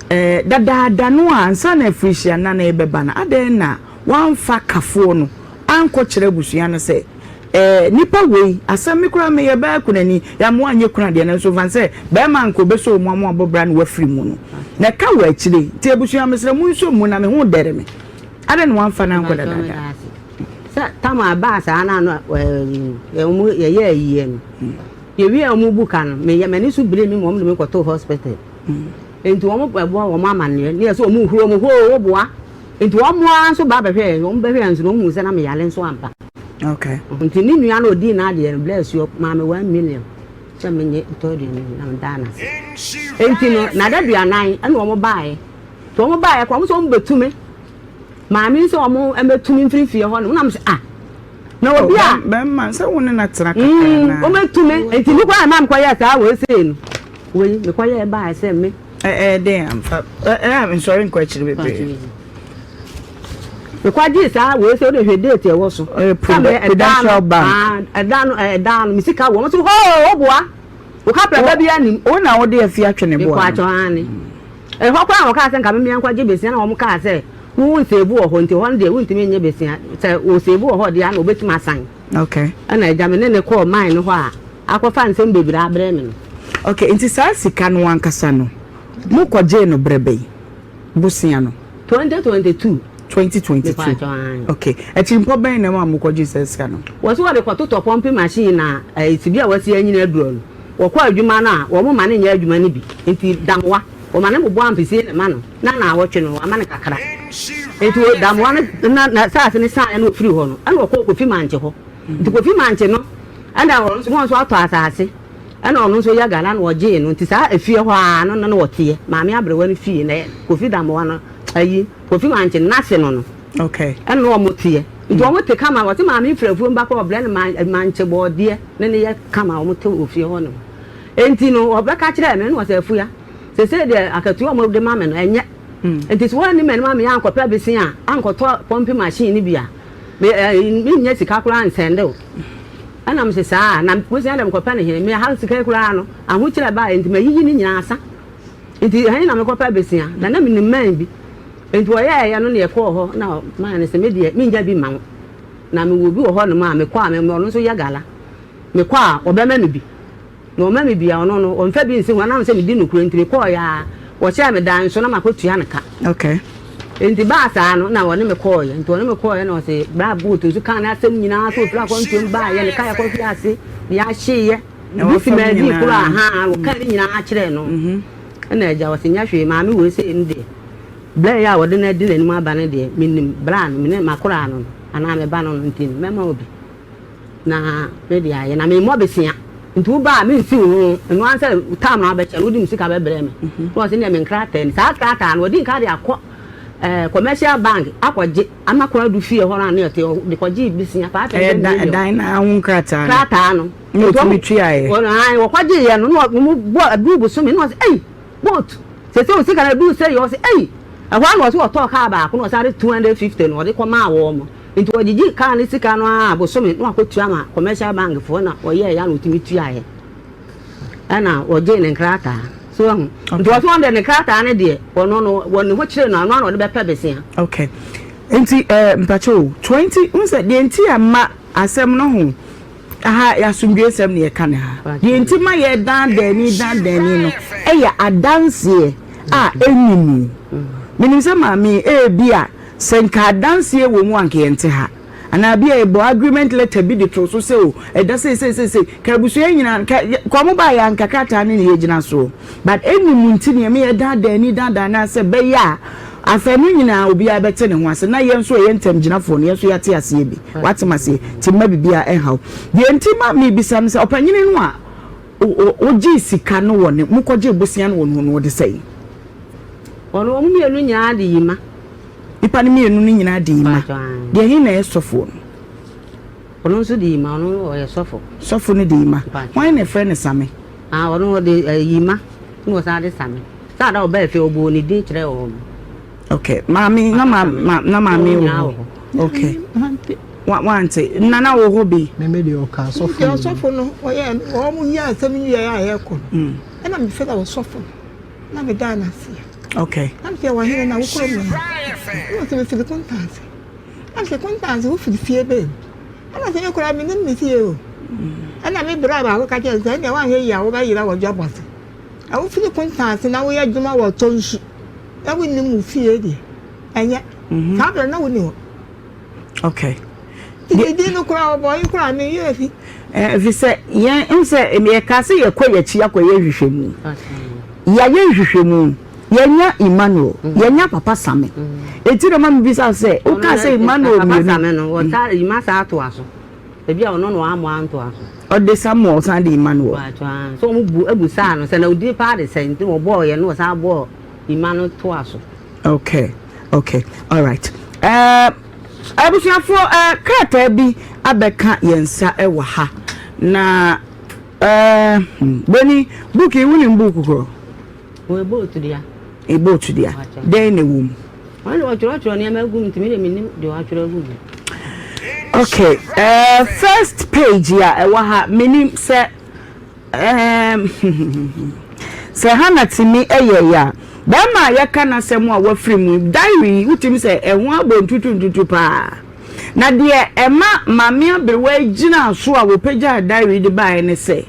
eh, dadaada no a ansa na afirihyia nna no ɛbɛba no adɛn na wɔamfa kafoɔ no ankɔ kyerɛ abusua no sɛ eh, nipa wei asɛm me koraa meyɛ bɛɛ kunani yɛ mo anyɛ kuna deɛ nanso fan sɛ bɛrima anka ɔbɛsɔ mu ama abɔ bra na wafiri mu no na ɛka wɔ akyire nti abusua mesrɛ mo nso mu na me ho dɛre me adɛn na wɔamfa no ankɔ dadaada. Sɛ tam a ɛbaa saa no a na wɔn yɛyɛ ayie no, yɛwie a wɔn bu ka no, meyɛ m'ani so biri me ma wɔn de me kɔtoo hospital. Nti wɔn bɛbɔ wɔn amaneɛ ne yɛ sɛ wɔn huro wɔn hoo woboa. Nti wɔn ara nso ba bɛhwɛ wɔn bɛhwɛ nso na wɔn hu sɛ na meyare nso ampa. Okay. Nti ne nua no odii n'adeɛ no bless you maa me 1 million sɛ menye ntɔ aduane na medaa n'ase. Nti no n'adaduanan ɛna wɔn baeɛ. Nti wɔn baeɛ kɔ wɔn sɛ wɔn bɛtu me. Maame nso ɔmo ɛmɛtu me mfiri fie hɔ nom na mo sɛ ah na obi a. Bɛrima sɛ wo ne na tena kakra na. Ɔmo etu me nti mi kɔ a maa mi kɔ yɛ saa wei sei no wei mi kɔ yɛ baa sɛ me. Ɛ ɛ den amfa ɛ ɛ nsɔre nkɔ akyiri bebree. Mi kɔ gye saa wei sɛ o de hwɛ date ɛwɔ so. Ɔyɛ Prudential Bank. Ɛdan no ɛdan no mi sika wɔ mo so hoo o boa o kapra ba bi anim. O na o de afi atwe ne boa no. Mi kɔ atwɔ ane. Ɛhɔ koraa na wɔkaa sɛ nka memmea nkɔgye besia na wɔkaa sɛ wo nseebu wɔ hɔ nti hɔ no deɛ wontumi nnye besia sɛ wɔseebu wɔ hɔ deɛ a na wɔbɛtumi asan. Okay. Ɛna agya me ne ne kɔɔ mine no hɔ a akɔfa nsɛm bebree abrɛ me no. Okay, nti saa sika no ankasa no mokɔgyee no berɛ bɛn? Bosea no? 2022. 2022. Okay. Atirimpɔ bɛn na ɛma mokɔgye saa sika no? Wɔse wɔde kɔtotɔ pumping machine na ɛɛ sibi a wɔasi anyini aduro no. Wɔkɔ adwuma no a, wɔn ma no nyɛ adwuma no bi. Nti damoa, wɔma no bobɔ ampesie na ɛma no, na naawɔtwe no wɔama no kakra. Nti damoa no na na saase no saeɛ na ɔfiri hɔ no, ɛna ɔkɔɔ Kofi Mankye hɔ. Nti Kofi Mankye no, ɛna ɔno nso, wɔn nso atɔ asaase, ɛna ɔno nso yɛ gala na ɔgyee no. Nti saa efie hɔ ara no na na ɔteɛ, Maame Aberewa no fie na Kofi Damoa no, ayi, Kofi Mankye no, n'ase no no. Okay. Ɛna na wɔn teɛ. Nti wɔn te kama, wɔte maame firi afuom ba koraa ɔbrɛ no man, mankye bɔɔdeɛ ne ne yɛ kama wɔn te wɔ fie hɔ nom. Nti no ɔbɛka kyerɛɛ me, ɛna ɔsɛ Afuya, sesei deɛ akatua a wɔn de ma me no ɛnyɛ. Nti sɛ wɔanni m'anim ama me ankɔpɛ bese a, ankɔtɔ pumping machine no bi a, me ɛɛ mennya sika koraa nsɛnde wo. Ɛna mese saa, na bosea deɛ mekɔpɛ no he? Me ha sika yi koraa no, ahokyerɛ baeɛ nti mayiyi ne nyinaa asa. Nti he na mekɔpɛ bosea? Na na menim man bi. Enti wɔyɛeɛ no na yɛkɔɔ hɔ na ɔmaa no sɛ me deɛ mennya bi mma wo na mewɔ obi wɔ hɔnom a mekɔ a ɔno nso yɛ gala mekɔ a ɔbɛma me bi na ɔma me bi a ɔno no ɔmfa bi nsi ho ɛnam sɛ medi nokorɛ nti mekɔeɛ a wɔhyɛɛ me dan nso na makɔtua no ka. Okay. Enti baa saa no na ɔne me kɔeɛ nti ɔne me kɔeɛ na ɔse bra boat nso kaa n'asɛm nyinaa sɛ ɔfiri akwantuom baeɛ ne ka yɛkɔhwe ase ne yɛahyeeɛ ebi fi maabi koraa ha wɔkaa ne nyinaa kyerɛɛ no. Ɛna agya ɔse nyɛ hwee maame wei sei no deɛ berɛ yi a wɔde no adi n'anim aba no deɛ menim bra no mene makoraa no no anaa me ba no no nti no mɛma wo bi na mede ayɛ na memmɔ besea nti wo ba a mensi wo ho ɛno ara sɛ tam na wabɛkyɛ no wode me sika bɛbrɛ me na ɔse neɛ me nkrataa ni saa krataa no wɔdi nka de akɔ eh, commercial bank akɔgye ama kora du fie hɔ no a ne ɔte de kɔgye besea 500 million ɛdan na ho nkrataa no krataa no Na ɔtumi tuaeɛ. Wɔkɔgyeeɛ no, na wɔbɔ aduru bosome, na ɔse ei, boat, seesei wo sika no aduru sei, ɔse ei, ɛhɔ ara na ɔse ɔtɔɔ kaa baako na ɔsan de 250 no ɔde kɔmaa wɔn, nti ɔgyegye kaa no sika no ara bosome na wakɔtua ma commercial bank foɔ na ɔyɛeɛ a na ɔtumi tuaeɛ, ɛna ɔgyee ne nkrataa, so wahu, nti ɔse ɔno deɛ ne nkrataa no deɛ ɔno no wɔ ne ho kyere no a, ɔno ara na ɔde bɛpɛ besea. Okay, nti eh, mpakyɛ o, 20, wohu sɛ deɛ nti a mma asɛm no ho Aha yɛ asomdwoesɛm na yɛka no ha. Deɛ nti ma yɛdan dani dan dani no yɛ adanseɛ a ɛnni mu. Menim sɛ maame yi ebi a sɛ nka adanseɛ wɔ mu a nka yɛnte ha. Anaa bi a yɛbɔ agreement letter bi de too so sɛ o ɛda sei sei sei sei ka abusua yi nyinaa nka kɔ ɔmo baeɛ a nka krataa no na yɛgyina soɔ. But ɛnni mu nti na yɛma yɛdan dani dan dani sɛ ɛbɛyɛ a Afanu nyinaa obiara bɛte ne ho ase na yɛn nso a yɛyɛ ntamgyinafoɔ no yɛn nso yɛate aseɛ bi. Woate m'aseɛ? Nti mma biribiara ɛnha wo. Deɛ nti ma mebisa no sɛ ɔpanyini no a wogyee sika no wɔ ne, mokɔgyee bosea no wɔ ne hɔ no ɔde sɛn? Ɔno wɔn mmienu nyinaa de yima. Nipa no mmienu no nyinaa de yima. Deɛ he na ɛyɛ sɔfoɔ no? Ɔno nso de yima, ɔno ɔyɛ sɔfo. Sɔfo no de yima. Hwan na ɛfrɛ no Same? Ah, ɔno ɔde yima na ɔsan de Same. Saa da ɔbaa fie ɔbɔɔ ne din kyerɛɛ wɔn. Okay, maame na ma ma na maame wɔ hɔ. Okay. Wa wante. Nana wɔ hɔ bi. Meme deɛ ɔka asɔfo. Nti ɔsɔfo no ɔyɛ wɔn mu yɛ asɛm yi yɛ a yɛkɔ no. Mm. Ɛna mefrɛ ɔsɔfo no na medaa no aseɛ. Okay. Na mesɛ wɔ hene na wokɔ mu no. Na ɔsɛ mefiri Kontanse. Na mesɛ Kontanse wofiri fie bɛn mu? Ɛna ɔsɛ me koraa menim me fie o. Mm. Ɛna me bra baako ka kyerɛ sɛ ɛndeɛ woanhwɛ yie a wobɛyera wɔ dwabɔ ase. Na wofiri Kontan ase na woyɛ adwuma wɔ ɔtɔ nsu na wonnim wo fie deɛ, ɛnyɛ. Mhm. Saa berɛ na wonni hɔ. Okay. Nti din no koraa ɔbɔ yi koraa me werɛ fi. Ɛfiri sɛ yɛn n sɛ yɛka sɛ yɛkɔ yɛakyi akɔyɛ nhwehwɛmu. Yɛayɛ nhwehwɛmu. Yɛanya Emmanuel, mm. yɛanya Papa Same. Enti na ma mebisa sɛ wokaa sɛ Emmanuel mmienu. Papa Same no, wɔsa Emma saa toa so. Ebi a ɔno na wammɔ antoa so. Ɔde Samuel san de Emmanuel. Mpatsɔ aa sɛ wɔn bu ebusaa no sɛ na odin paa de sɛn nti na wɔbɔɔ yɛ no wɔsan bɔɔ Emma no toa so. Okay okay alright ɛɛ abusuafoɔ ɛɛ krataa bi abɛka yɛn nsa ɛwɔ ha na ɛɛ hmm, Boni book yi wunim book korɔ. Wɔ boat dea. E boat dea. Dɛn na ɛwɔ mu? Wɔn de wɔtwerɛtwerɛ nneɛma agu mu nti mi de mi nim deɛ wɔatwerɛ agu mu. Okay, uh, first page a ɛwɔ ha menim sɛ um, sɛ Hannah tumi yɛ yɛ a bɛrima a yɛka n'asɛm a wafiri mu diary yi wotumi sɛ ɛho abɔ ntutu ntutu paa na deɛ ɛma maame aberewa gyina so a wɔpagyaa diary de baeɛ ne sɛ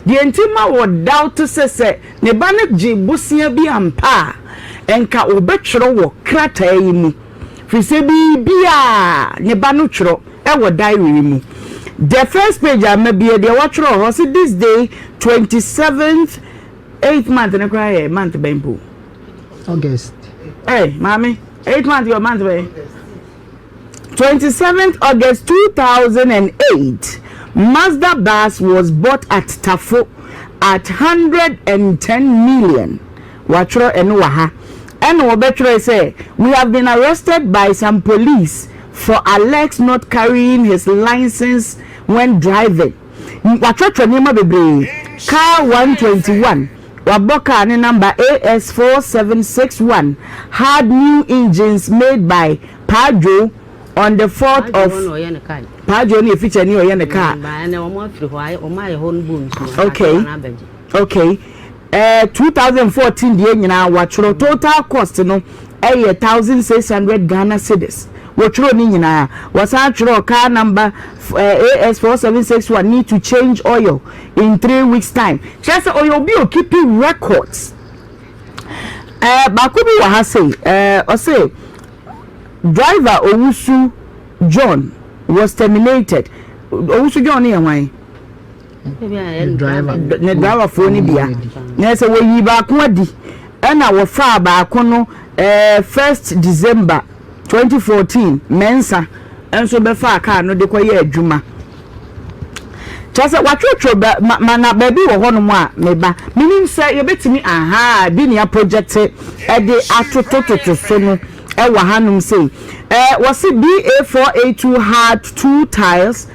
Deɛ nti ma wɔ doubt sɛ sɛ ne ba no gye bosea bi ampa a, nka wɔbɛtwerɛ wɔ krataa yi mu firi sɛ biribiara ne ba no twerɛ wɔ diary yi mu. The first page a mabue deɛ wɔatwerɛ wɔ hɔ sɛ this day 27th eighth month no koraa yɛ month bɛn po? August. Hey, maame, eighth month yɛ month bɛn? 27th August 2008, Mazda bus was bought at Tafo at 110 million. Wɔatwerɛ ɛno wɔ ha. Ɛna wɔbɛtwerɛ sɛ, we have been arrested by some police for Alex not carrying his license when driving. Wɔatwerɛtwerɛ nneɛma bebree. Car 121, wabɔ car ne number AS 4761 had new engines made by Paajo on the 4th of Paajo ne efikyɛ ne ɔyɛ ne car. Okay. 2014 deɛ nyinaa wɔatwerɛ total cost no ɛyɛ 1,600 Ghana cedis. Wɔtwerɛ ne nyinaa. Wɔsan twerɛ car number AS 4761 need to change oil in 3 weeks time. Kyerɛ sɛ ɔyɛ obi o keeping records. Baako bi wɔ ha sei, ɔse driver Owusu John was terminated. Owusu John ne yɛ hwan? Driver. Ne driverfoɔ no bia na sɛ wɔyi baako adi ɛna wɔfaa baako no 1st December 2014 mɛnsa nso bɛfaa kaa no de kɔyɛ adwuma. Kyerɛ sɛ watwerɛtwerɛ bɛ ma, ma na baabi wɔ hɔnom a meba menim sɛ yɛbɛtumi aha bi nea project ɛde atotototo so no ɛwɔ hanom sei. Wɔsi BA 482 had two tiles.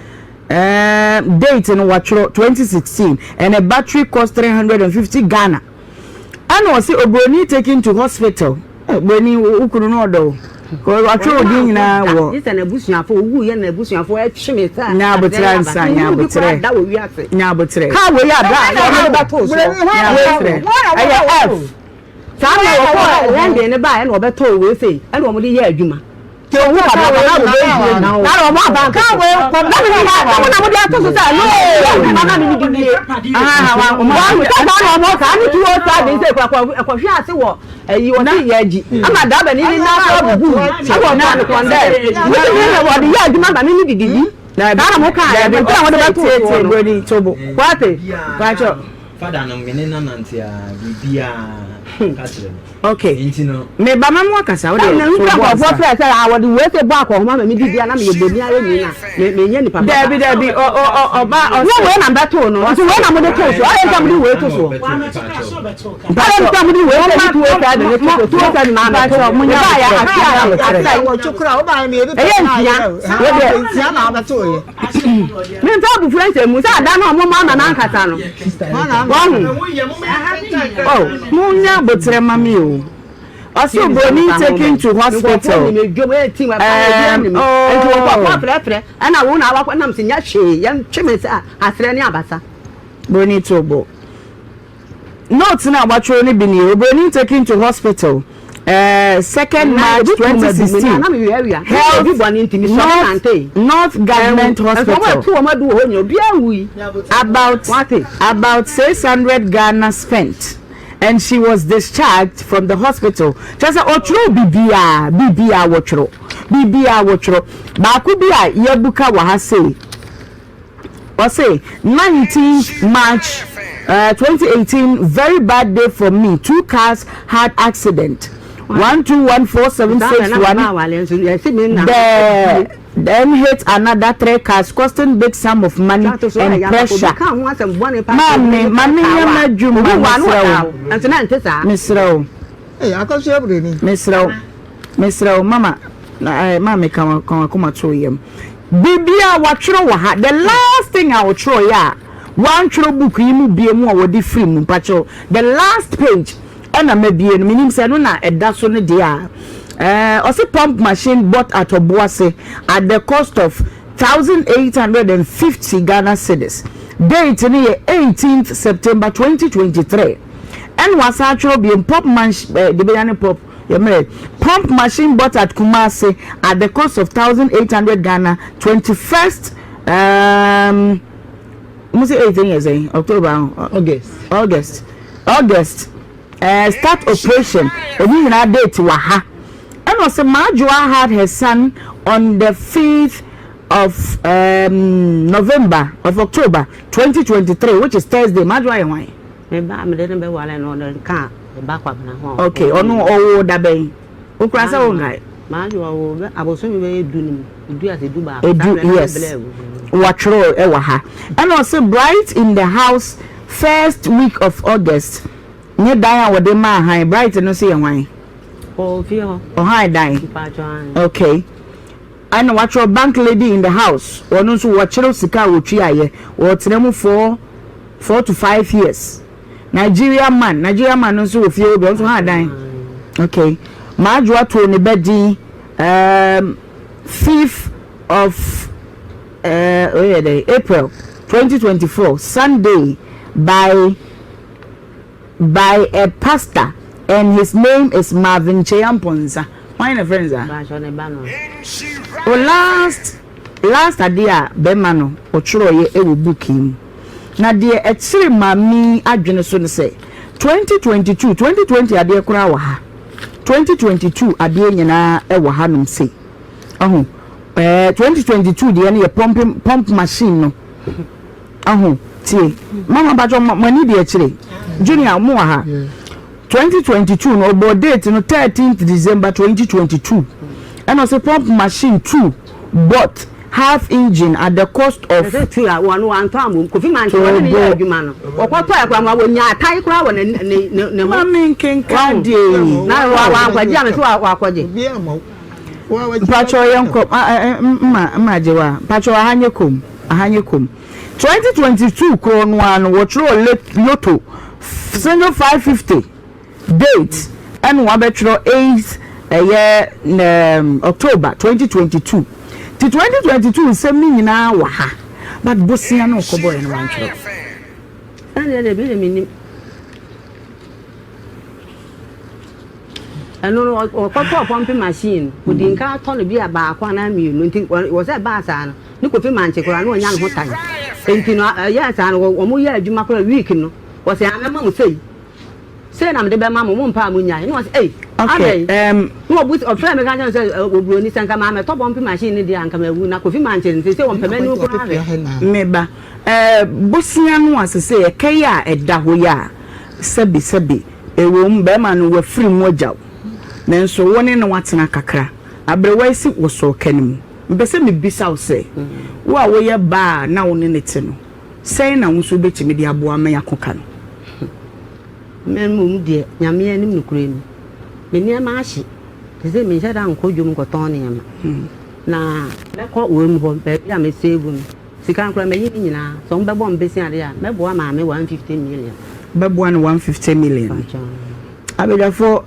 Date no wɔatwerɛ 2016 and a battery cost 350 Ghana. Ɛna ɔsi obroni taken to hospital. Obroni ukunu no ɔdɔ o watwerɛ odi nyinaa wɔ. Sɛ n'abusuafo owu yɛ n'abusuafo ɛtwe mi sɛ. Nyaabotrɛ nsa nyaabotrɛ da wɔ wiase. Nyaabotrɛ. Kaa wei abira a wɔde bɛto so. Nyaabotrɛ ɛyɛ f. Saa na wɔkɔ London ne ba ɛna wɔbɛtɔ wei sei ɛna wɔde yɛ adwuma. Tí owó kàdé wọn náà wò bẹ́ẹ̀ yie na wɔn aba nkɛtɛ na mi ni na mo na mo de ato so sɛ lóò na mi ni di wie wɔn sɛ saa na wɔn kaa ne tuwo saa de sɛ ɛkɔhwɛ ase wɔ ɛyi wɔn ti yɛ agyi ama daba ni ni na afɔ bubu ɛwɔ ɔtɔ ne kɔn dɛ wɔn ti na wɔde yɛ adwuma ma mi ni didi bi saa na mo kaa yɛ nti na wɔde bɛ to soɔ no broni tobo wate. Pakyɛ. Fada no mene nanante a biribiaa ka kyerɛ no. Okay. Nti no. Meba ma mo akasa wo de. Na to nka bo nkurɔfoɔ ansa. Frɛ sɛ a wɔde wei sɛ bɔ akɔhoma ma mi didi a na meyɛ boni ayɛ ni na me menyɛ nipa papa. Dabi dabi, ɔ ɔ ɔ ɔba ɔsɛ. Wo wei na mbɛtoo no nti wei na mode too so ayɛ nka mode wei to so ayɛ nka mode wei sɛ ne tuo sɛ de ne to so tuo sɛ de na abɛto Mo nya ɛbaa yɛ abotrɛ. ase a Wɔtwe kora wobaa mi ebi ɛyɛ nsia wode nsia na wobɛto yɛ. Memfa abufuo nsɛm mu sɛ ada no a ɔmo ma ama nankasa no wɔho. Oh, mo nya abotrɛ ma mi o. Ɔsɛ obroni taken to hospital. Nti wɔkɔkɔ frɛfrɛ ɛna wo na wakɔ nam sɛ nya hwee yɛntwe me sɛ asrɛ ne abasa. Broni to bo. Note na watwerɛ no bi nie: obroni taken to hospital 2nd March 2016, Health North Government Hospital, about 600 Ghana spent and she was discharged from the hospital. Kyerɛ sɛ ɔtwerɛ biribiara, biribiara wɔtwerɛ, biribiara wɔtwerɛ. Baako bi a yɛbuka wɔ ha sei, ɔse 19th March 2018, very bad day for me, two cars had accident, 1214761 the then hit another three cars, costing big sum of money and pressure. Maame, maame nyɛ m'adwuma, mesrɛ wo, mesrɛ wo. Ee, akɔso aburoni. Mesrɛ wo, mesrɛ wo, mama na maame ka wakoma to yam. Biribi a watwerɛ wɔ ha, the last thing a wɔtwerɛ yɛ a wantwerɛ book yi mu bie mu a wɔde firi mu mpakyɛw, the last page ɛna mabie no, menim sɛ no na ɛda so no deɛ a ɔsi pump machine bought at Obuasi at the cost of 1,850 Ghana cedis. Date no yɛ 18th September 2023. Ɛna wasan atwerɛ bio pump machine de bɛya ne pump yɛmmerɛ pump machine bought at Kumasi at the cost of 1,800 Ghana, 21st mo say 18 years, eh, October. August. August. August. Eh, start operation, ɛne nyinaa date wɔ ha. Ɛna ɔsɛ Maadwoa had her son on the 5th of um, November of October 2023 which is Thursday. Maadwoa yɛ hwan? Me ba mede no bɛware no ɔde nka me ba Kwabena ho. Okay, ɔno ɔwoo da bɛn? Wokura sɛ wo nkae? Maadwoa ɔwoo bɛ abosome bɛyɛ du no mu, edu ase du baako. Edu yes. Wɔatwerɛ ɛwɔ ha. Ɛna ɔsɛ bright in the house first week of August. Ne dan a wɔde maa han bright no nso yɛ hwan? Ɔwɔ fie hɔ. Ɔhan dan. Mpatsɔ an. Okay. Ɛna wɔatwerɛ bank lady in the house. Ɔno nso wɔkyerɛw sika a wɔtuaeɛ. Wɔtena mu 4 to 5 years. Nigeria man, Nigeria man no nso wɔ fie hɔ bi. Ɔno nso han dan. Okay. Maadwoa too ne ba din 5th of oyɛ dɛ April 2024 Sunday by a pastor and his name is Marvin Cheyamponza. Why na friends ah? Mpatsɔ ne ba no. O last last adeɛ a bɛrima no ɔtwerɛeɛ wɔ book yi mu na deɛ ɛkyerɛ maame adwene so no sɛ 2022, 2020 adeɛ koraa wɔ ha, 2022 adeɛ nyinaa wɔ hanom sei. Ɔho 2022 deɛ no yɛ pump machine no. Ɔho tie mama mpatwɔ mo ani deɛ akyire junior mo wɔ ha. 2022 no ɔbɔ date no 13th December 2022 ɛna ɔsɛ pump machine two bought, half engine at the cost of. Ɛsɛ tu a wɔn wantɔ amom Kofi Mante wɔn ne yɛ adwuma no wɔkɔtɔ ɛkora ma wɔnya atae koraa wɔ ne ne ne ne ho. Maame nkenka deɛ yi. Na wa wankɔgye ame so wakɔgye. Mpatwɔ yɛn kɔ mma mma agye wa mpatwɔ ahanye kom ahanye kom 2022 korɔ no ara no wɔtwerɛ lotto single 550 date ɛna wabɛtwerɛ 8 ɛyɛ October 2022 ti 2022 nsɛm no nyinaa wɔ ha, but bosia no ɔkɔbɔ yɛn no wantwerɛ. Ɛnna deɛ bi de mi nim ɛno no ɔkɔtɔɔ pump machine, odi nka atɔ no bi a baako anaa mmienu nti wɔ sɛ baa saa no ne Kofi Mankye koraa na ɔnya ne ho tan nti no ɛyɛ saa no wɔn yɛ adwuma koraa week no wɔsɛ amɛma mo sei sei na mede bɛma mo mo mpa a mo nyae ne wɔsɛ ei Okay, na ɔbu ɔfrɛ mi ka kyerɛ sɛ oburoni sɛ nka maa mɛtɔ pump machine ne deɛ anka ma na Kofi Mankye nti sɛ wɔn pɛmɛ ne koraa hwɛ. Meba bosia no a sese ɛkɛ yi a ɛda hɔ yi a sɛbi sɛbi ewom bɛrima no wafiri mu agyaw nanso wo ne no atena kakra aberewa yi si wɔsɔ ɔka no mu mpɛ sɛ mebisa wo sɛ wo a woyɛ baa na wo ne ne te no sɛn na wo nso wobɛtumi de aboa ma yɛako ka no? Mmom deɛ Nyame anim nokorɛ ni, me nneɛma ahye te sɛ menhyɛ da nkɔ dwom nkɔtɔn nneɛma na mɛkɔ wɔ mu hɔ baabi a mesave no sika no koraa mayi ne nyinaa sɛ wɔbɛbɔ me bɛsi adeɛ a mɛboa maame 150 million. Bɛboa no 150 million. Abadwafoɔ,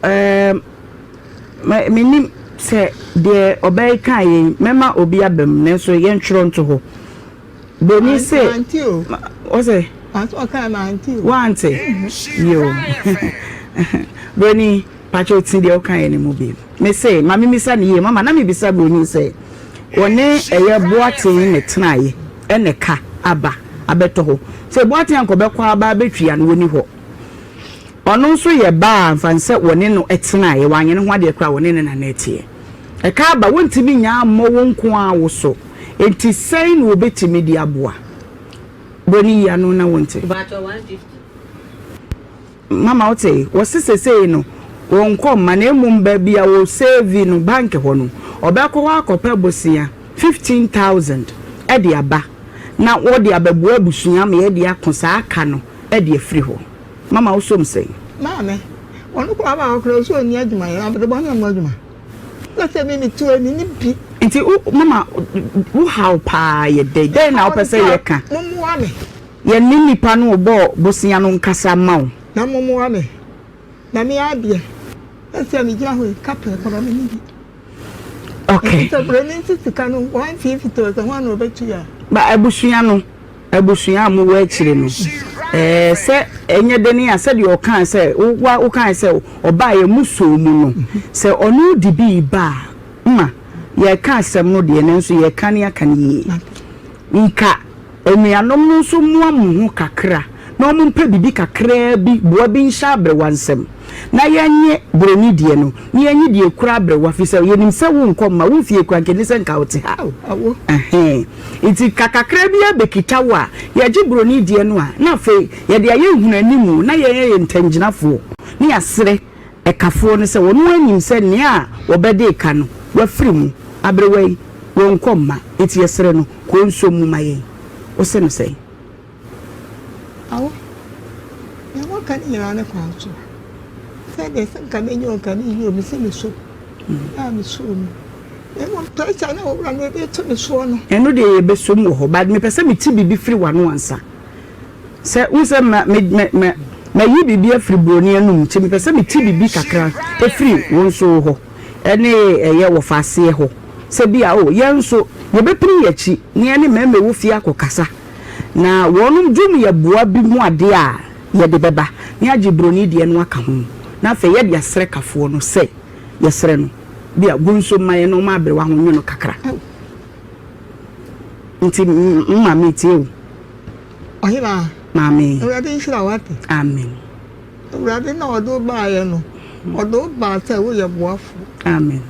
menim sɛ deɛ ɔbɛyɛ ka yɛn mɛma obi aba mu nanso yɛntwerɛ nto hɔ. Broni se ɔsɛ wante yo broni pakyɛ oti deɛ ɔka yɛ ne mu bi. Me se maame misa ne yie mama na mebisa broni sɛ wɔne ɛyɛ boaten ne tenaeɛ ɛne ka aba abɛtɔ hɔ sɛ boaten ankɔ bɛkɔ aba abɛtwia no wɔni hɔ. Ɔno nso yɛ baa mfa sɛ wɔne no tenaeɛ wanyɛ ne ho adeɛ koraa wɔne ne nana teɛ ɛka aba wɔntumi nyaa mmɔ wo nko a wo so nti sɛn na wɔbɛtumi de aboa broni yi ano na wɔnte mama wote wɔse sesei no wɔnkɔ mma na mmom baabi a wɔ save no bank hɔ no ɔbɛkɔ hɔ akɔpɛ bosea 15,000 ɛde aba na wɔde abɛboa abusua ma yɛde ako saa aka no ɛde afiri hɔ. Mama wosom sɛn? Maame ɔno kɔ aba akɔkora so ɔni adwuma yɛ abɛdebɔ ne ɔmo adwuma na sɛ mi mi tu ani ne bi. Nti wo mama wo haw paa yɛ dɛ dɛn na wopɛ sɛ yɛka? Momoa me. Yɛne nipa no bɔ bosea no nkasa ma wo. Na momoa me na me adeɛ ɛsɛ mi gyina hɔ yi kapɛ kɔrɔ mi ni bi. Okay. Nti sɛ buroni nsi sika no 150 sɛ ho ana ɔbɛtua. Ba abusua no abusua a mowɔ akyire no sɛ ɛnyɛ dɛn a sɛdeɛ ɔkaa sɛ wa wokaa sɛ ɔbaa yɛ mu soo mu no sɛ ɔno de bi ba a ma yɛka asɛm no deɛ nanso yɛka ne aka no yie nka anuanom no nso mmoa mo ho kakra. na wɔn mpɛ biribi kakraa bi boa bi nhyɛ aberewa nsam na yɛnye buroni deɛ no na yɛnye deɛ ekura aberewa fi sɛ yɛnim sɛ wonkɔ mma wo mfie kura nkɛni sɛ nka wote ha. Ɛhɛn nti ka kakra bi abɛkita wo a yɛgye buroni deɛ no a na afei yɛde ayɛ nhunanimu na yɛyɛ yɛ ntangyinafoɔ ne yɛasrɛ ɛkafoɔ no sɛ wɔn anim sɛ nea a wɔbɛde ka no wafiri mu aberewa yi wɔnkɔ mma nti yɛsrɛ no kɔ nsuo mu ma yɛn wosɛ no sɛn. Awo, nea wɔka no nyinaa ne kwan so. Sɛdeɛ sɛ nka menyi o nka menyi o mese meso a mesoo mu. Na mmom pressure na owura no de to me soɔ no. Ɛno deɛ yɛbɛsom wɔ hɔ but mepɛ sɛ mete biribi firi w'ano ansa. Sɛ wohu sɛ ma me me me mayi biribi afiri buroni anum nti mepɛ sɛ mete biribi kakra ɛfiri wo nso wo hɔ ɛne ɛyɛ wɔfa aseɛ hɔ sɛ bi a o yɛn nso yɛbɛpini yɛn akyi na yɛne mmarima ɛwɔ fie akɔkasa na wɔnom dwom yɛ boa bi mu adeɛ a yɛde bɛba na yɛagye buroni deɛ no aka ho na afei yɛde asrɛ kafoɔ no sɛ yɛsrɛ no bi a gu nso mma yɛn na ɔma aberewa ho nwe no kakra nti maame tie o. Ɔhena. Maame. Awurade nhyira wo ate. Amen. Awurade na ɔde wo baeɛ no, ɔde wo baa sɛ woyɛ boafo. Amen.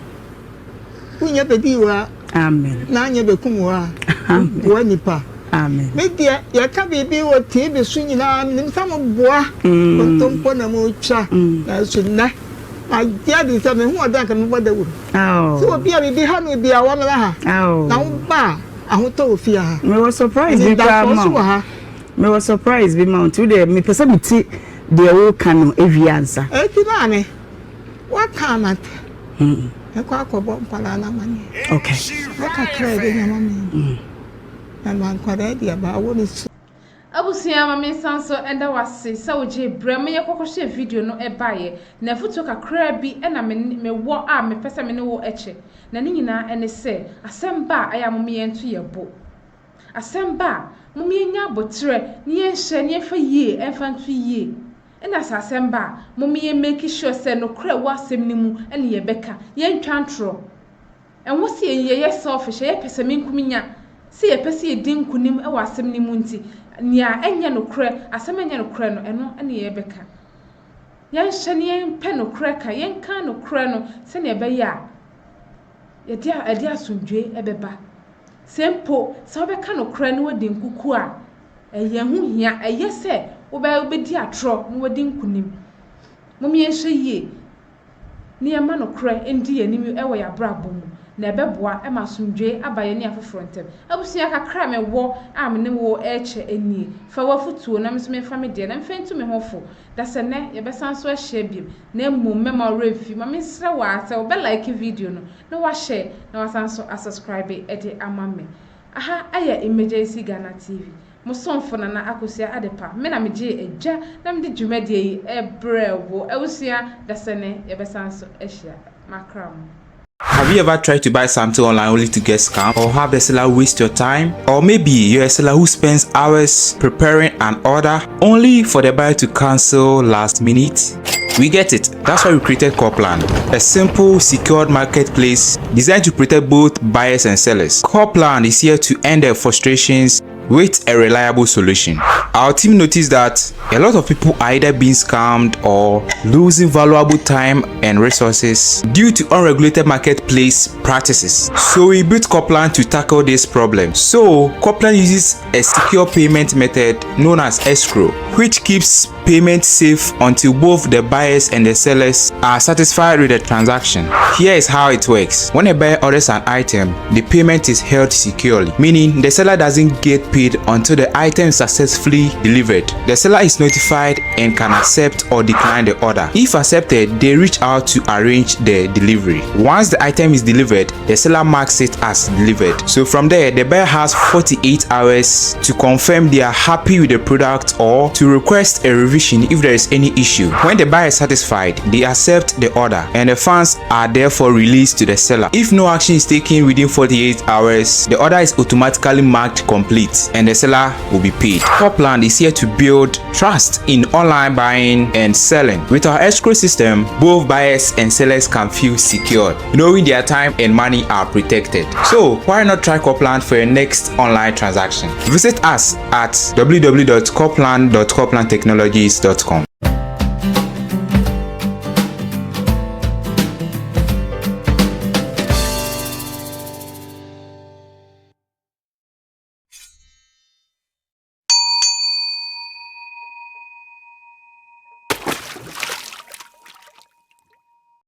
Wonyɛ bɛdi wura. Amen. Na anyɛ bɛkum wura. Amen. Boa nipa. Amen. Me deɛ yɛka biribi wɔ TV so nyinaa menim sɛ moboa. Nkontompo na motwa. Nanso nnɛ magye adi sɛ mehu ɔdɔ anka mebɔ dawuro. Sɛ obi a biribi ha no bi a wɔmmra ha. Na woba a ahotɔ wɔ fie ha. Mewɔ surprise bi koraa ma wo. Mewɔ surprise bi ma wo nti wo deɛ mepɛ sɛ mete deɛ woka no ewie ansa. Eti maame, woaka amate. Mɛkɔ akɔbɔ nkwadaa no amaneɛ. Okay. Na kakra a ɛbɛnya ma me. Na ma nkwadaa di aba awɔ ne su. Abusua, ma me nsa nso ɛda wase sɛ wogye brɛ ma yɛkɔkɔhyɛ video no ɛbaeɛ. Na afotuo kakra bi ɛna me mewɔ a mepɛ sɛ me ne wo ɛkyɛ. Na ne nyinaa ɛne sɛ asɛm ba a ɛyɛ a mom yɛnto yɛ bo. Asɛm ba a mom yɛnya abotrɛ ne yɛnhyɛ ne yɛmfa yie ɛmfa nto yie. Ɛna sɛ asɛm ba a mom yɛn make sure sɛ nokorɛ wɔ asɛm no mu ɛne yɛbɛka. Yɛntwa ntorɔ. Ɛho sɛ yɛyɛ selfish, yɛpɛ sɛ menkum nya sɛ yɛpɛ sɛ yɛdi nkonim wɔ asɛm no mu nti nea ɛnyɛ nokorɛ asɛm ɛnyɛ nokorɛ no ɛno ɛne yɛbɛka. Yɛnhyɛ ne yɛmpɛ nokorɛ ka, yɛnka nokorɛ no sɛnea ɛbɛyɛ a yɛde ɛde asomdwe ɛbɛba. Sɛ mpo sɛ wobɛka nokorɛ na wadi nkuku a ɛyɛ ho hia, ɛyɛ sɛ wobɛdi atorɔ na wadi nkonim. Mom yɛnhyɛ yie na yɛma nokorɛ ndi yɛn anim wɔ yɛn abrabɔ mu na ɛbɛboa ma asomdwe aba yɛn ne afoforɔ ntam. Abusua kakra a mewɔ a me ne wo ɛrekyɛ nie. Fa w'afotuo na me nso memfa me deɛ na memfa ntu me ho fo. Da sɛ nnɛ yɛbɛsan so ahyia biom na mmom mɛma wo werɛ mfi. Ma mensrɛ wo ara sɛ wobɛ like video no na wahyɛ na wasan so asubscribe de ama me. Aha ɛyɛ Emergency Ghana TV. Mo somfo Nana Akosua Adepa. Me na megyee agya na mede dwumadie yi ɛbrɛ wo. Abusua, da sɛ nnɛ yɛbɛsan so ahyia. Makra mo. Have you ever tried to buy something online only to get scammed or have the seller waste your time? Or maybe you're a seller who spends hours preparing an order only for the buyer to cancel last minute? We get it. That's why we created Corplan, a simple, secured marketplace designed to protect both buyers and sellers. Corplan is here to end their frustrations with a reliable solution. Our team noticed that a lot of people are either being scammed or losing valuable time and resources due to unregulated marketplace practices. So we built Corplan to tackle this problem. So Corplan uses a secure payment method known as escrow, which keeps payment safe until both the buyers and the sellers are satisfied with the transaction. Here is how it works. When a buyer orders an item, the payment is held securely, meaning the seller doesn't get paid until the item is successfully delivered. The seller is notified and can accept or decline the order. If accepted, they reach out to arrange the delivery. Once the item is delivered, the seller marks it as delivered. So from there, the buyer has 48 hours to confirm they are happy with the product or to request a revision if there is any issue. When the buyer is satisfied, they accept the order and the funds are therefore released to the seller. If no action is taken within 48 hours, the order is automatically marked complete. days and the seller will be paid. Copland is here to build trust in online buying and selling. With our escrow system, both buyers and sellers can feel secured, knowing their time and money are protected. So why not try Copland for your next online transaction? Visit us at www.copland.coplandtechnologies.com.